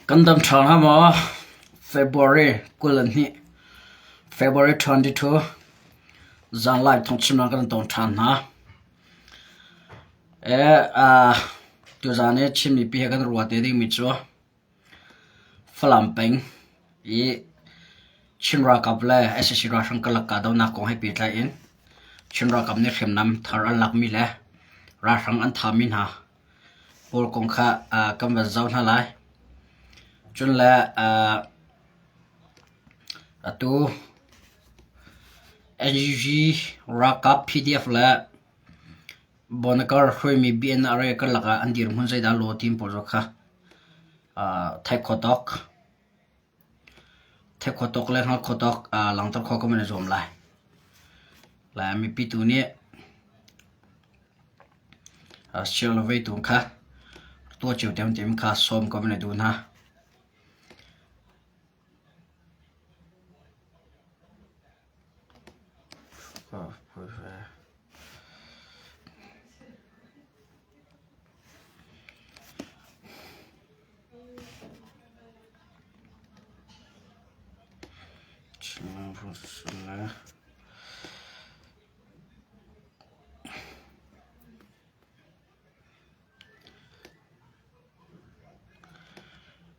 Kan dam ṭha hnga maw? February 22, February 22, zanlai thawngchimnak kan tong ṭhan hna. Eh, uh, tuzan i Chin mipi he kan ruah te dingmi cu Falam peng i Chin ralkap le sac ralhrang karlak kahdohnak kong he pehtlai in Chin ralkap nih hriamnam thar an lakmi le ralhrang an thahmi hna pawl kong kha kan van zoh hna lai. Cun le atu NUG ralkap PDF le Bonakar hruaimi BNRA karlak ah an dirhmun zeidah law ti pawl zong kha theih khawh tawk theih khawh tawk le hngalh khawh tawk langhter khawh kan i zuam lai. Lai mipi tu nih share le vei tu kha tuah cio tiamtiam kha sawm ko kan i duh hna.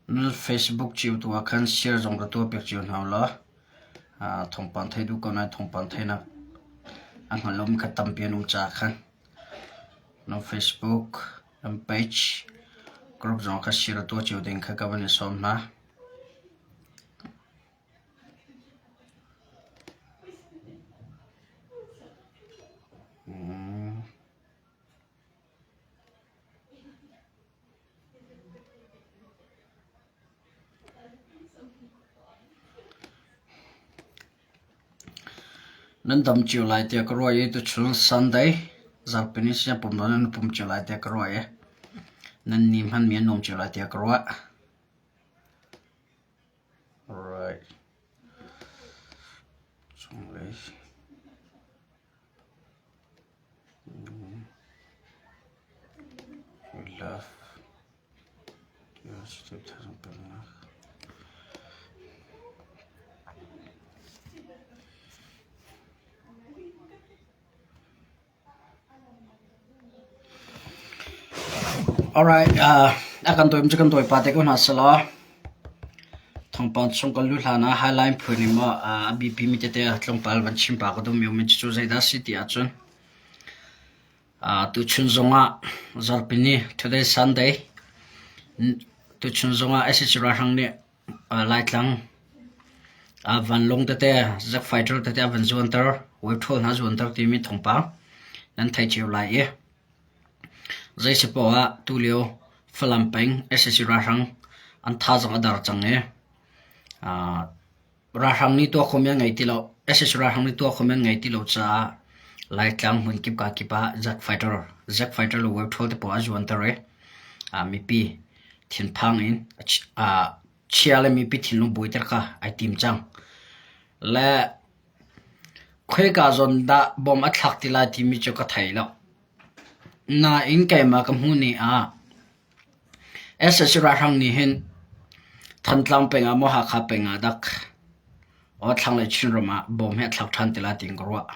Na Facebook cio tu ah khan share zong ka tuah piak cio hna ulaw thawngpang thei duh ko nain thawngpang theinak a hngal lomi kha tampi an um caah khan na Facebook nan page group zong kha share tuah cio ding kha ka van i sawm hna. Nan dam cio lai tiah ka ruah i tuchun Sunday zarhpini siangpum nan pum cio lai tiah ka ruah i nan ni hmanmi an nuam cio lai tiah ka ruah. Alright. Cunglei. Alright, uh, a kan tawi cu kan tawi pa te ko hna selaw thawngpang chung kan luh hlan ah highline phun in maw a biapi mi tete tlawmpal van chim pa ka duh mi um cu zeidah si ti ahcun tuchun zongah zarhpini today Sunday tuchun zongah sac ralhrang nih Laitlang vanlawng tete jet fighter tete a van zuanter webṭhawl hna zuanter timi thawngpang nan theih cio lai i Zeisipoah ah tulio Falam peng sac ralhrang an thazaang a dar cang i ralhrang nih tuah khawhmi an ngei ti lo. Sac ralhrang nih tuah khawhmi an ngei ti lo caah Laitlang hmunkip kakip ah jet fighter, jet fighter le webṭhawl te pawl a zuanter i mipi thinphang in chia le mipi thinlung buaiter kha ai tim cang. Le khoika zawn dah bom a thlak ti lai timi cu ka thei lo. Nain keimah ka hmuh ni ah sac ralhrang nih hin Thantlang peng ah maw Hakha peng ah dak aw thlanglei Chinram ah bom hi a thlak ṭhan ti lai tiin ka ruah.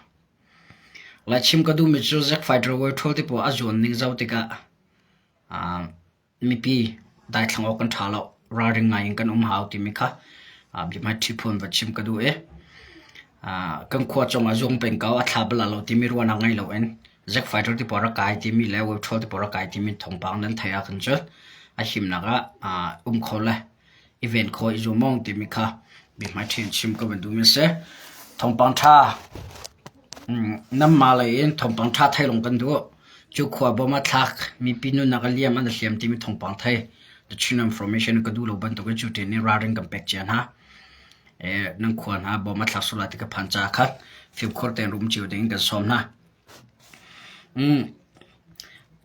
Laichim ka duhmi cu Zack Fighter World ti pawl a zuan ning zoh tikah Mipi daithlang awk kan ṭha lo. Ralring ngai in kan um hau timi kha biahmaiṭhi phun va chim ka duh i kan khua cungah zuang peng ko a thla bal lo timi ruahnak ngei loin Zack Fighter ti pawl rak kai timi le Web Troll ti pawl rak kai timi thawngpang nan theih ahkhan cun a himnak ah um kho le i ven khawh i zuam awng timi kha biahmaiṭhi in chim ka van duhmi a si. Thawngpang ṭha nanmah lei in thawngpang ṭha thei lawng kan duh. Cu khua bawm a thlak mipi nunnak a liam an i hliam timi thawngpang thei the Chin information ka duh lo bantukin cu ṭin in ralring kan pek cia hna. Nan khua hna bawm a thlak sual lai ti ka phan caah khan fimkhur tein rum cio ding in kan sawm hna.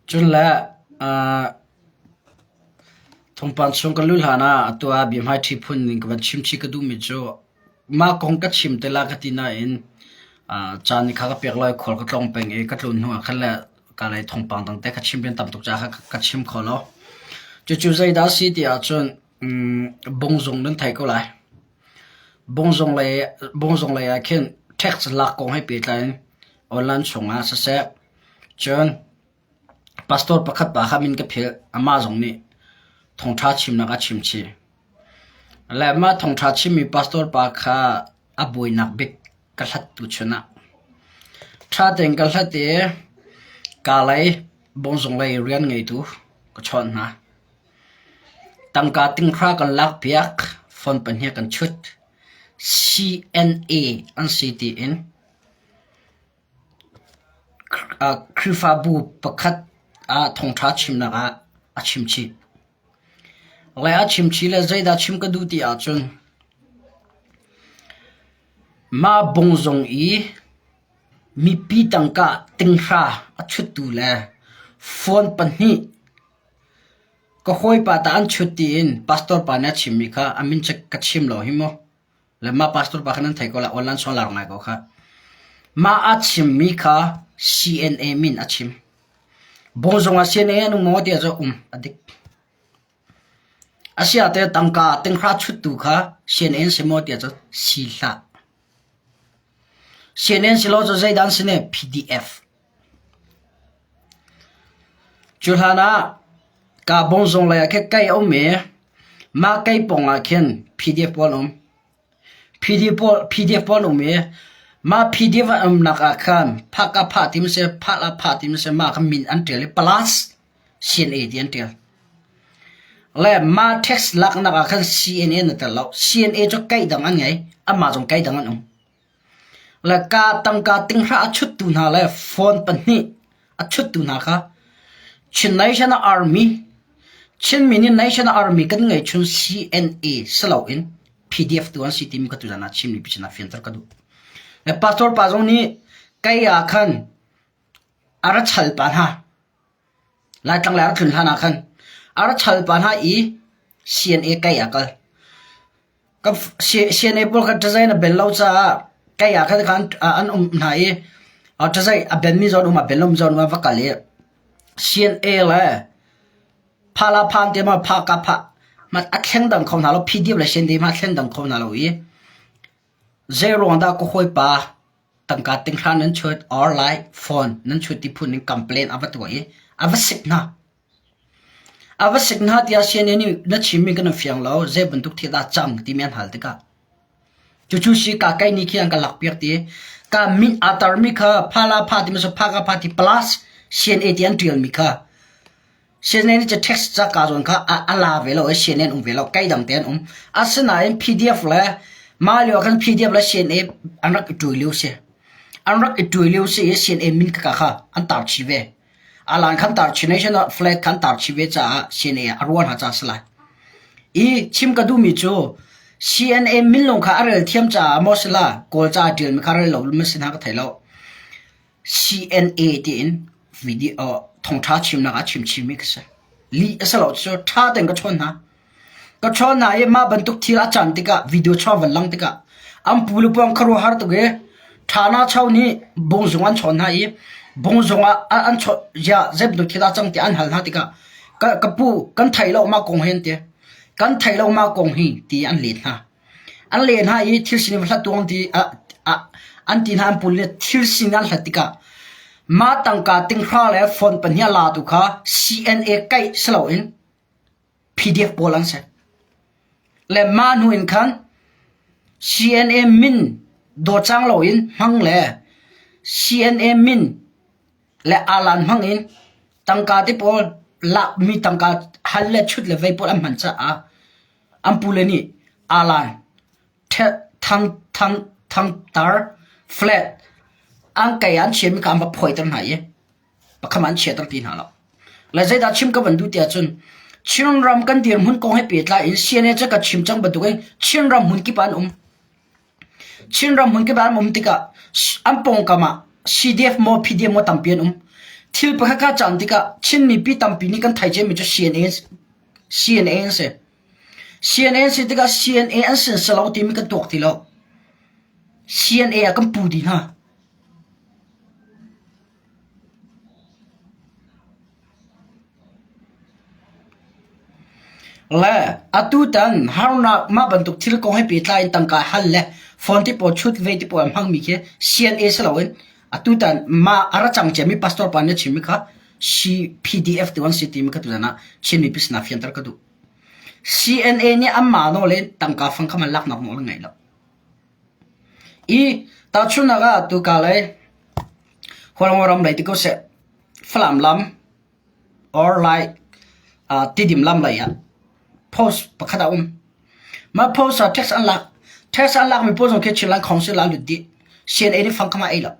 Cun le Thawngpang chung ka luh hlan ah atu ah biahmaiṭhi phun ning ka van chimchih ka duhmi cu mah kong ka chim te lai ka ti nain caan nih kha ka pek lo i khual ka tlawng peng i ka tlun hnu ah khan le ka lei thawngpang dang te ka chim rian tam tuk caah kha ka chim kho lo. Cucu zeidah a si ti ahcun. Bungzung nan thei ko lai. Bungzung lei bungzung lei ah khin tax lak kong he pehtlai in online chungah siseh, cun pastor pakhat pa kha min ka philh. Amah zong nih thawngṭha chimnak a chim chih. Le mah thawngṭha chimmi pastor pa kha a buainak bik ka hlat tuchun ah. Ṭha tein ka hlat i kaa lei bungzung lei rian ngeitu ka chawnh hna. Tangka tinghra kan lakpiak, phone pahnih kan chut. CNA an si tiin Khrihfabu pakhat ah thawngṭha chimnak ah a chim chih. Le a chim chih le zeidah chim ka duh ti ahcun mah bungzung i mipi tangka tinghra a chuttu le phone pahnih Ka hawipa tah an chut tiin pastor pa nih a chimmi kha a min cu ka chim lo hi mu. Le mah pastor pa kha nan thei ko la, online solar ngai ko kha. Mah a chimmi kha CNA min a chim. Bungzung ah CNA an um maw ti ah um a dik. Asiate tangka tinghra chuttu kha CNA an si maw ti ah si hlah. CNA si lo cu zeidah an si ne? PDF. Cu hlan ah kaa bungzung lei ah khin kei a um i mah kei pawng ah khin PDF pawl an um. PDF pawl an um i mah PDF an umnak ah khan phak ah phah ti maw si, phah ah phah ti maw si, mah kha min an ṭial i plus CNA ti an ṭial. Le mah tax laknak ah khan CNA an i tel lo. CNA cu kei dang an ngei, anmah zong kei dang an um. Le ka tangka tinghra a chuttu hna le phone pahnih a chuttu hna kha Chin National Army Chinmi nih National Army kan ngeihchun CNA si loin PDF tu an si timi kha tuzan ah Chinmi pi sinah fianter ka duh. Le pastor pa zong nih kei ah khan a ra chal pa hna Laitlang le a ra tlun hlan ah khan a ra chal pa hna i CNA kei ah kal. CNA pawl kha ṭazai na bel lo caah kei ah khan an um hna i ṭazai a benmi zawn um a bel lomi zawn um ah va kal i CNA le pha la phan te ma pha ka pha a thleng dang kho hna lo PDF le CNA hmanh a thleng dang kho hna lo i zei ruang dah ka hawipa tangka tinghra nan chut or lai phone nan chut ti phun in complain a va tuah i a va sik hna. A va sik hna tiah CNA nih na chimmi kan fiang lo, zei bantuk thil dah cang timi an hal tikah cucu si ka kai ni khi an ka lakpiak ti ka min aa tarmi kha pha la pha timi so pha ka pha ti plus CNA ti an ṭialmi kha CNA nih cu text ca ka zawn kha a la ve lo i CNA an um ve lo kai dang te an um asinain PDF le mah lio ah khan PDF le CNA an rak i ṭui lio si an rak i ṭui lio si i CNA min kha kha an tar chih ve. Alan khan tar chin national flag khan tar chih ve caah CNA a ruah hna caah a si lai. I chim ka duhmi cu CNA minlung kha a rel thiam caah maw si la Kawl ca a ṭialmi kha rel lo ma si hna ka thei lo. CNA tiin video thawngṭha chimnak ah chim chimmi ka si. Lih a si lo cu ṭha tein ka chawn hna. Ka chawn hna i mah bantuk thil a can tikah video chuah van lang tikah an pu le puang khuaruahhar tuk i ṭhana cho nih bungzung an chawn hna i bungzung ah an chawn ziah zei bantuk thil dah cang tiah an hal hna tikah ka, ka pu kan thei lo mah kong hi an ti. Kan thei lo mah kong hi ti an let hna. An leh hna i thil sining va hlat tuang ti an ti hna an pu le thil sining an hlat tikah mah tangka tinghra le phone pahnih a latu kha CNA kaih si loin PDF pawl an si. Le mah hnu in khan CNA min dawcang loin hmang le CNA min le alan hmang in tangka te pawl lakmi tangka hal le chut le vei pawl an hman caah an pule nih alan thang thang thangtar flat an kei an chiami kha an va phuaiter hna i Pakham an chiater ti hna lo. Le zeidah chim ka van duh tiah cun Chinram kan dirhmun kong he pehtlai in CNA cu ka chim cang bantukin Chinram hmun kip ah an um. Chinram hmun kip ah an um tikah an pawngkam ah CDF maw PDF maw tampi an um. Thil pakhat kha caan tikah Chin mipi tampi nih kan thei ciami cu CNA CNA an si. CNA an si tikah CNA an sin si lo timi kan tuak ti lo. CNA ah kan pu dih hna. Le atutan harnak mah bantuk thil kong he pehtlai in tangka hal le phone ti pawl chut ve ti pawl a hmangmi khi CNA si loin atutan mah a ra cang ciami pastor pa nih a chimmi kha CPDF tu an si timi kha tuzan ah Chin mipi sinah fianter ka duh. CNA nih anmah nawl in tangka fang kha man laknak nawl an ngei lo. I tahchunhnak ah tuka lei Hualngo ram lei ti ko seh Falam lam or like Tidim lam lei ah post pakhat a um. Mah post ah tax an lak. Tax an lakmi pawl zong khi Chinland Council ah lut dih. CNA nih fang kha ma ei lo.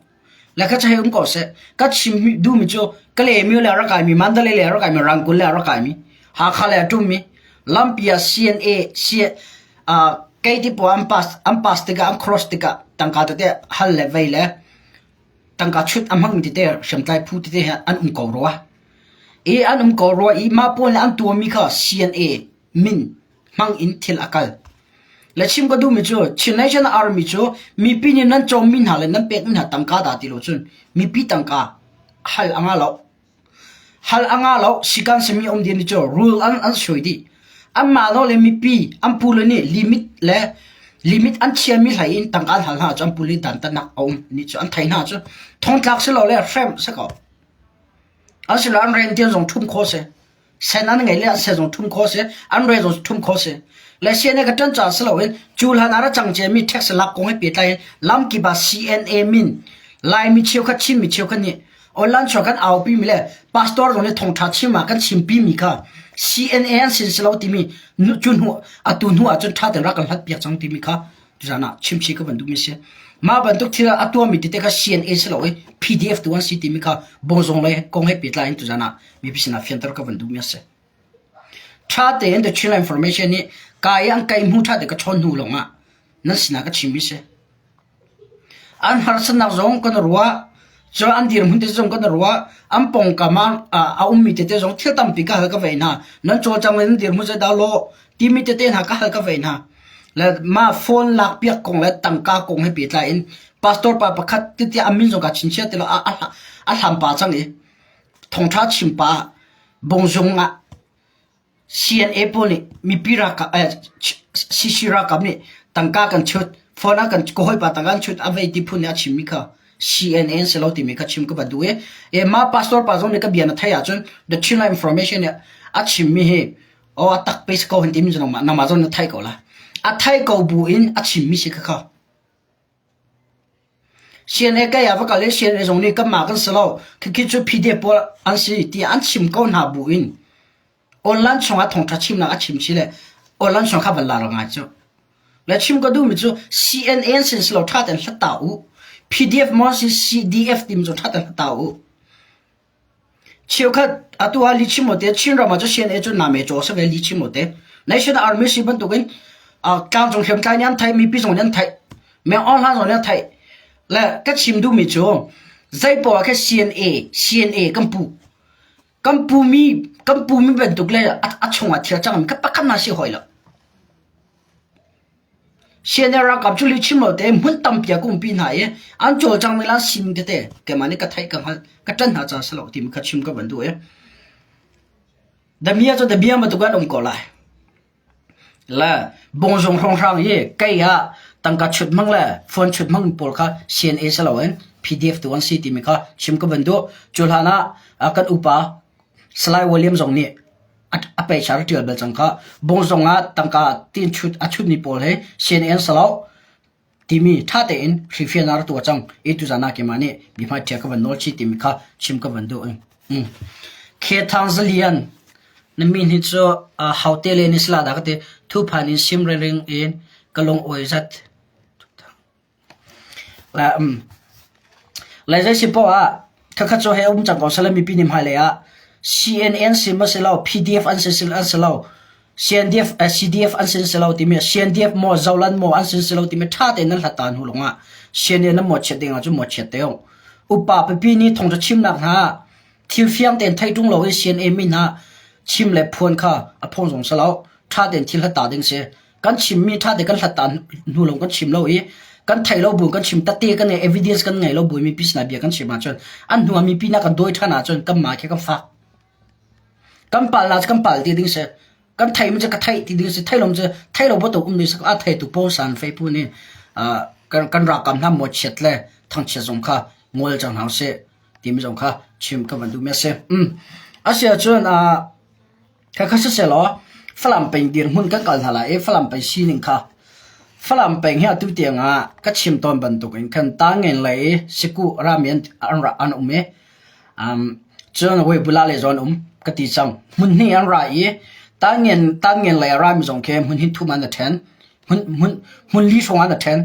Le ka hei um ko seh. Ka chim duhmi cu Kalaymyo le a rak kaimi, Mandalay le a rak kaimi, Rangoon le a rak kaimi, Hakha le a ṭummi, lampi ah CNA, C, uh, kei ti pawl an pass, an pass tikah, an cross tikah tangka tete hal le vei le tangka chut a hmangmi tete hriamtlai phu tete he an um ko rua. I an um ko rua i mah pawl nih an tuahmi kha CNA min hmang in thil a kal. Le chim ka duhmi cu Chin National Army cu mipi nih nan cawmmi hna le nan pekmi hna tangka dah ti lo cun mipi tangka hal a ngah lo. Hal a ngah lo sikan simi um ding cu rule an an suai dih. Anmah lo le mipi an pu le nih limit le limit an chiami hlei in tangka an hal hna cu an pu le dantatnak a um ni cu an thei hna cu thongtlak si lo le hrem si ko. Asilo an riantian zong ṭhum kho si. Sen an ngei le an sen zong ṭhum kho si. An re zong ṭhum kho si. Le CNA ka ṭan caah si loin cu hlan ah ra cang ciami tax lak kong he pehtlai in lamkip ah CNA min Laimi cheukhat Chinmi cheukhat nih online chuah kan aupi mi le pastor zong nih thawngṭha chim ah kan chimpi mi kha CNA an sin si lo timi cu hnu atu hnu ah cun ṭha tein rak kan hlat piak cang timi kha tuzan ah chimchih ka van duhmi si. Mah bantuk thil a tuahmi tete kha CNA si lo i PDF tu an si timi kha bawngzong lei kong he pehtlai in tuzan ah mipi sinah fianter ka van duhmi a si. Ṭha tein the Chinland Information nih ka i an kai hmu ṭha te ka chawn hnu lawngah nan sinah ka chimmi si. An harsatnak zong kan ruah, cun an dirhmun te zong kan ruah, an pawngkam ah a ummi tete zong thil tampi ka hal ka vei hna. Nan cawlcang in nan dirhmun zeidah lawh timi tete hna ka hal ka vei hna. Le mah phone lakpiak kong le tangka kong he pehtlai in pastor pa pakhat tete a min zong ka chinchiah ti lo a, a, a hlam pa cang i thongtha chim pa bongzung ah CNA pawl nih mipi ralkap CC ralkap nih tangka kan chut phone ah kan ka hawipa tangka an chut a vei ti phun nih a chimmi kha CNA an si lo timi kha chim ka van duh i e mah pastor pa zong nih ka bia na theih ahcun the Chinland information nih a chimmi hi aw a tak pe si ko hin timi cu nangmah nangmah zong na theih ko la a thei ko bu in a chimmi si kha kha CNA kai ah va kal i CNA zong nih kanmah kan si lo khikhi cu PDF pawl an si tiah an chim ko hna bu in Online chungah thawngṭha chimnak a chim si le online chung kha van lar ngai cu. Le chim ka duhmi cu CNA an sin si lo ṭha tein hlat ta u. PDF maw si CDF timi cu ṭha tein hlat ta u. Cheukhat atu ah lihchim maw te Chin ram ah cu CNA cu name caw si ve lihchim maw te. National Army si bantukin tlangcung hriamtlai nih an theih mipi zong nih an theih. Meng Aung Hlaing zong nih an theih. Le ka chim duhmi cu zei poah khi CNA CNA kan pu. Kan pumi kan pumi bantuk le a chungah thil a cangmi kha pakhat hmanh si hawi lo. CNA ralkap cu lihchim lo te hmun tampi ah ka umpi hna i an cawlcangmi le an sining tete keimah nih ka theih ka hngalh ka ṭanh hna caah si lo timi kha chim ka van duh i Damia cu Damia bantuk an um ko lai. Le bungzung hrawnghrang hi kei ah tangka chut hmang le phone chut hmang pawl kha CNA si loin PDF tu an si timi kha chim ka van duh. Cu hlan ah kan upa Salai William zong nih a peichar a ṭial bal cang kha. Bungzung ah tangka tin chut a chutmi pawl hi CNA an si lo. timi ṭha tein hrifian a tuah cang i tuzan ah keimah nih mihmai ṭhia ka van nawl chih timi kha chim ka van duh. Mm. Khethang zalian na min hi cu haute le ni sila dah ka ti thuphan in sim rering in ka lung awi zat. La um Lai zei si poah ah khakhat cu hei um cang ko sala mipi nih hmailei ah CNN si ma si lo PDF an si an si lo CNDF CDF an si si lo timi CNDF maw Zolan maw an si si lo timi ṭha tein nan hlat ta hnu lawngah CNN nan mawhchiat ding ah cun mawhchiat te u. Upa pipi nih thawngṭha chimnak hna thil fiang tein thei ṭung lo i CNA min hna chim le phuan kha a phung zong si lo. Ṭha tein thil hlat ta ding si. Kan chimmi ṭha tein kan hlat ta hnu lawng kan chim lo i kan thei lo bu kan chim tate kan ngei evidence kan ngei lo bu mipi sinah bia kan chim ahcun an hnu ah mipi na kan dawi ṭhan ahcun kanmah khi kan fak. Kan pal ah kan pal ti ding si. Kan theih mi cu ka theih ti ding si thei lo cu thei lo bantuk um ding si a thei tu pawl san fei pu nih kan kan ralkap hna mawchiat le thangchiat zong kha ngol cang hna usih timi zong kha chim ka van duh mi a si. A si ahcun khakha siselaw Falam peng dirhmun kan kal hna lai i Falam peng sining kha Falam peng hi atu tiang ah ka chim tawn bantuk in khan Tangen lei i Siku rami an an um i cun Weibula le zawn um ka ti cang. Hmun hnih an ra i Tangen Tangen lei a rami zong khi hmun hi thum an i ṭhen. Hmun hmun hmun li hrawng an i ṭhen.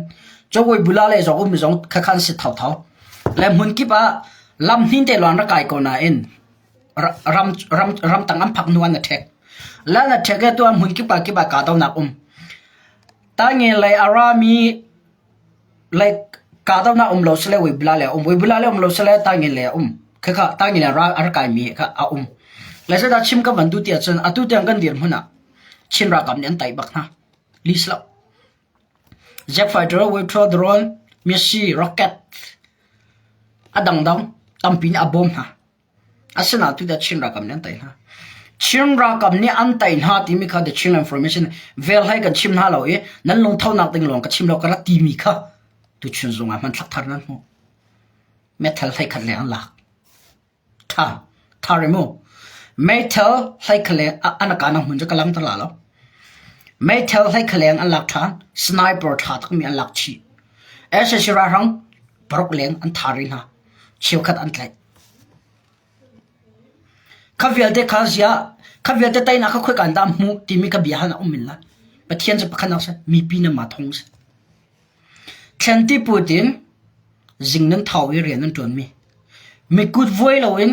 Cun Weibula le zong ummi zong khakha an si thotho. Le hmun kip ah lam hnin te lawng rak kai ko nain ram ram ramtang an phak hnu an i ṭhek. Le an i ṭhek i tu ah hmun kip ah kip ah kahdohnak um. Tangen lei a rami lei kahdohnak um lo sile Weibula le a um. Weibula le um lo sile Tangen lei a um. Khakha Tangen le ral a rak kaimi kha a um. Le zeidah chim ka van duh ti ahcun atu tiang kan dirhmun ah Chin ralkap nih an tai bak hna. Lis lo. Jet fighter, Wave drone, Messi, rocket a dangdang tampi nih a bawm hna. Asinain tutan Chin ralkap nih an tei hna. Chin ralkap nih an tei hna timi kha The Chin Information vel hlei kan chim hna lo i nan lungthonak ding lawng ka chim lo ka rak timi kha tuchun zung ah hmanthlak thar nan hmuh. Meithal hlei khat leng an lak. Tha, tha re mu. Meithal hlei khat leng an ka nang hmun cu ka lang ter la lo. Meithal hlei khat leng an lak than. Sniper tha takmi an lak chih. SAC ralhrang paruk leng an tha rih hna. Cheukhat an tlaih. Kha vialte kha ziah kha vialte teinak kha khoika in dah an hmuh timi kha bia hal ah um men lai. Pathian cu pakhat nak si, mipi nan mah thong si. Thlen ti put in zing nan thau i rian nan ṭuanmi. Mikut vuai loin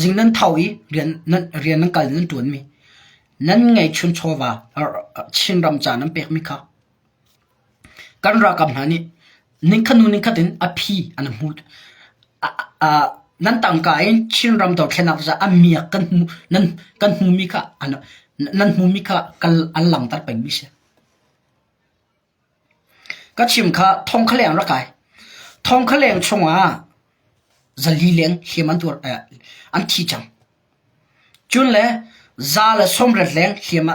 zing nan thau i rian nan, rian nan kal nan ṭuanmi. Nan ngeihchun chawva Chinram ca nan pekmi kha Kan ralkap hna nih ningkhat hnu ningkhat in a phi an hmuh. Nan tangka in Chinram dothlennak caah a miak kan hmu nan kan hmumi kha nan hmumi kha an langhter pengmi si. Ka chim kha thong kha leng rak kai. Thong kha leng chungah zali leng hliam an tuar an thi cang. Cun le za le sawmriat leng hliam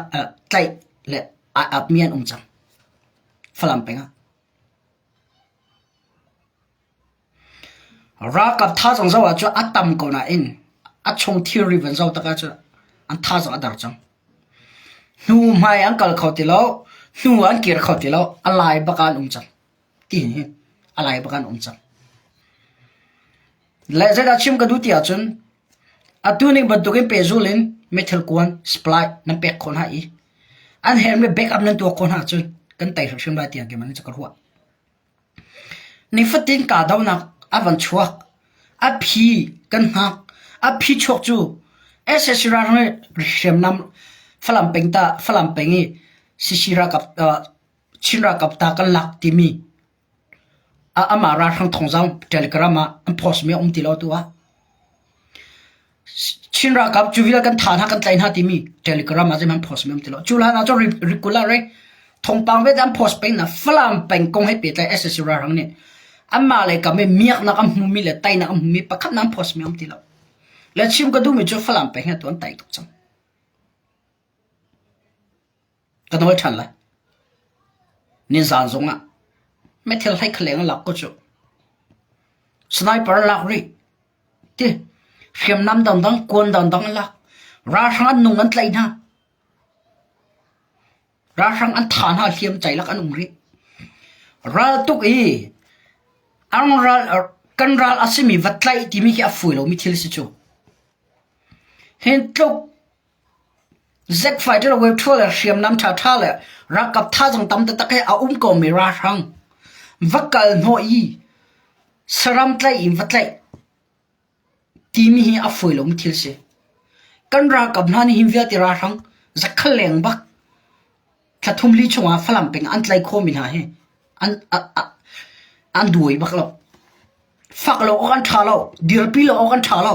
tlaih le ai apmi an um cang. Falam peng ah. Ralkap thazaang zoh ahcun a tam ko nain a chung thilri van zoh tak ahcun an thazaang a dar cang. Hnu hmai an kal kho ti lo, hnu an kir kho ti lo, a lai bak ah an um cang. Ti hi a lai bak ah an um cang. Le zeidah chim ka duh ti ahcun Atu ning bantukin pehzulh in meithal kuan supply nan pek khawh hna i an herhmi backup nan tuah khawh hna ahcun kan tei hrimhrim lai tiah keimah nih cu ka ruah. Nifatin kahdohnak a van chuak. A phi kan hngak. A phi chuak cu sac ralhrang nih hriamnam Falam peng ta Falam peng i CC ralkap Chin ralkap ta kan lak timi Amah ralhrang thawngzamh Telegram ah an post mi a um ti lo tu ah. Chin ralkap cu vial kan tha hna kan tlai hna timi Telegram ah zeihmanh post mi um ti lo. Cu hlan ah cun regular i thawngpang vialte an post peng na Falam peng kong he pehtlai sac ralhrang nih anmah lei kam i miaknak an hmumi le teinak an hmumi pakhat an post mi um ti lo. Le chim ka duhmi cu Falam peng hi atu an tai tuk cang. Ka nawl ṭhan lai. Nizaan zongah meithal hlei kha leng an lak ko cu. Sniper an lak rih. Ti hriamnam dangdang, kuan dangdang an lak. Ralhrang an nung an tlaih hna. Ralhrang an tha hna hliam ceilak an um rih. Raltuk i an ral kan ral a simi va tlaih timi khi a fawi lomi thil si cu. Hin tluk Jet fighter wave le hriamnam ṭhaṭha le ralkap thazaang tam taktak he a um komi ralhrang va kal hnawh i saram tlaih in va tlaih timi hi a fawi lomi thil si. Kan ralkap hna nih hin vialte ralhrang zakhat leng bak thla thum li chungah Falam peng ah an tlaih khawhmi hna hi an, an duai bak lo. Fak lo awk an ṭha lo, dirpi lo awk an ṭha lo.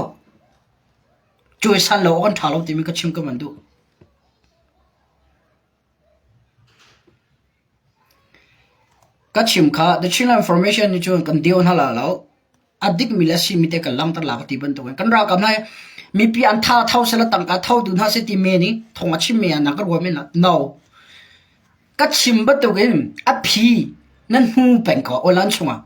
Cawisan lo awk an ṭha lo timi ka chim ka van duh. Ka chim kha The Chin Information nih cun kan deu hna la lo. A dikmi le a simi te kan langhter la ka ti bantukin kan ralkap hna hi. Mipi an tha tho sela tangka tho tu hna seh ti men i thong a chim mi ah na ka ruah men la. No. Ka chim bantukin a phi nan hmu peng ko aw lan chungah.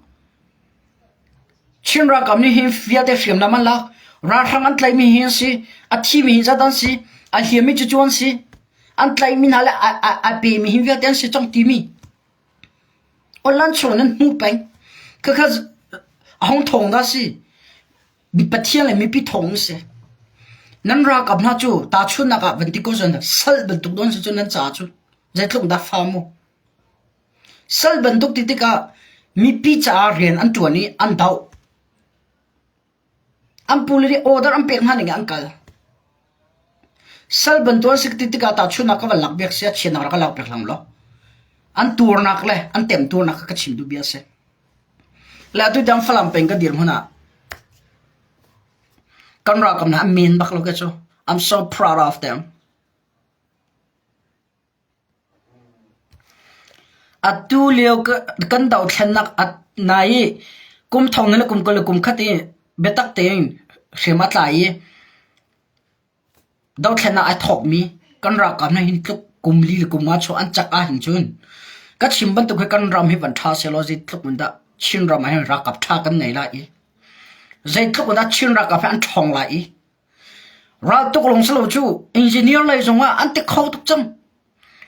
Chin ralkap nih hin vialte hriamnam an lak. Ralhrang an tlaihmi hi an si. A thimi hi zat an si. A hliammi cucu an si. An tlaihmi hna le a, a, a pemi hi vialte an si cang timi. Online chung nan hmu peng. Khakha a hong thawng dah si. Pathian le mipi thawng an si. Nan ralkap hna cu tahchunhnak ah van ti ko seh sal bantuk don si cu nan caah cu zeitluk dah fa mu. Sal bantuk ti tikah mipi caah rian an ṭuan i an doh. An pule nih order an pek hna ning in an kal. Sal bantuk an si ti tikah tahchunhnak ka van lak biak si ah chiatnak rak ka lak piak hlah law. An tuarnak le an temtuarnak kha ka chim duh bia a si. Le atu tiang Falam peng ka dirhmun ah kan ralkap hna an men bak lo ke cu. I'm so proud of them. Atu lio kan dothlennak nai i kum thong le kum 20 le kum khat i biatak tein hriam a tlai i dothlennak ai thawkmi kan ralkap hna hin tluk kum li le kum nga chung an cak ahhin cun ka chim bantuk hi kan ram hi van ṭha sehlaw zeitluk in dah Chinram ah hin ralkap ṭha kan ngei lai i zeitluk in dah Chin ralkap hi an ṭhawng lai i Raltuk lawng si lo cu engineer lei zongah an ti kho tuk cang.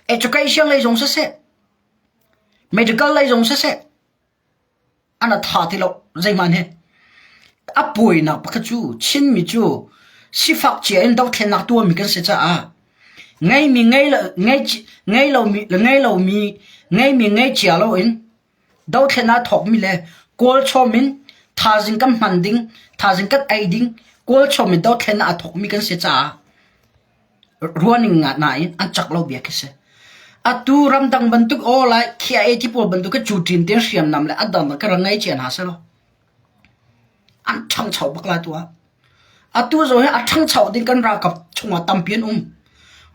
Education lei zong siseh, medical lei zong siseh, an a tha ti lo zeihmanh hi. A puainak pakhat cu Chinmi cu sifak cia in dothlennak tuahmi kan si caah ngeimi ngei lo ngei ngei lomi ngei lomi ngeimi ngei cia loin Dothlen aa thawkmi le kawlchawm in thaizing kan hman ding, thaizing kan ei ding, kawlchawm in dothlen aa thawkmi kan si caah ruahning nain an cak lo bia khi si. Atu ramdang bantuk aw lai KIA ti pawl bantuk khi cu ṭin tein hriamnam le a dangdang ka rak ngei cia hna selaw an ṭhangcho bak lai tu ah. Atu zong hi a ṭhangcho ding kan ralkap chungah tampi an um.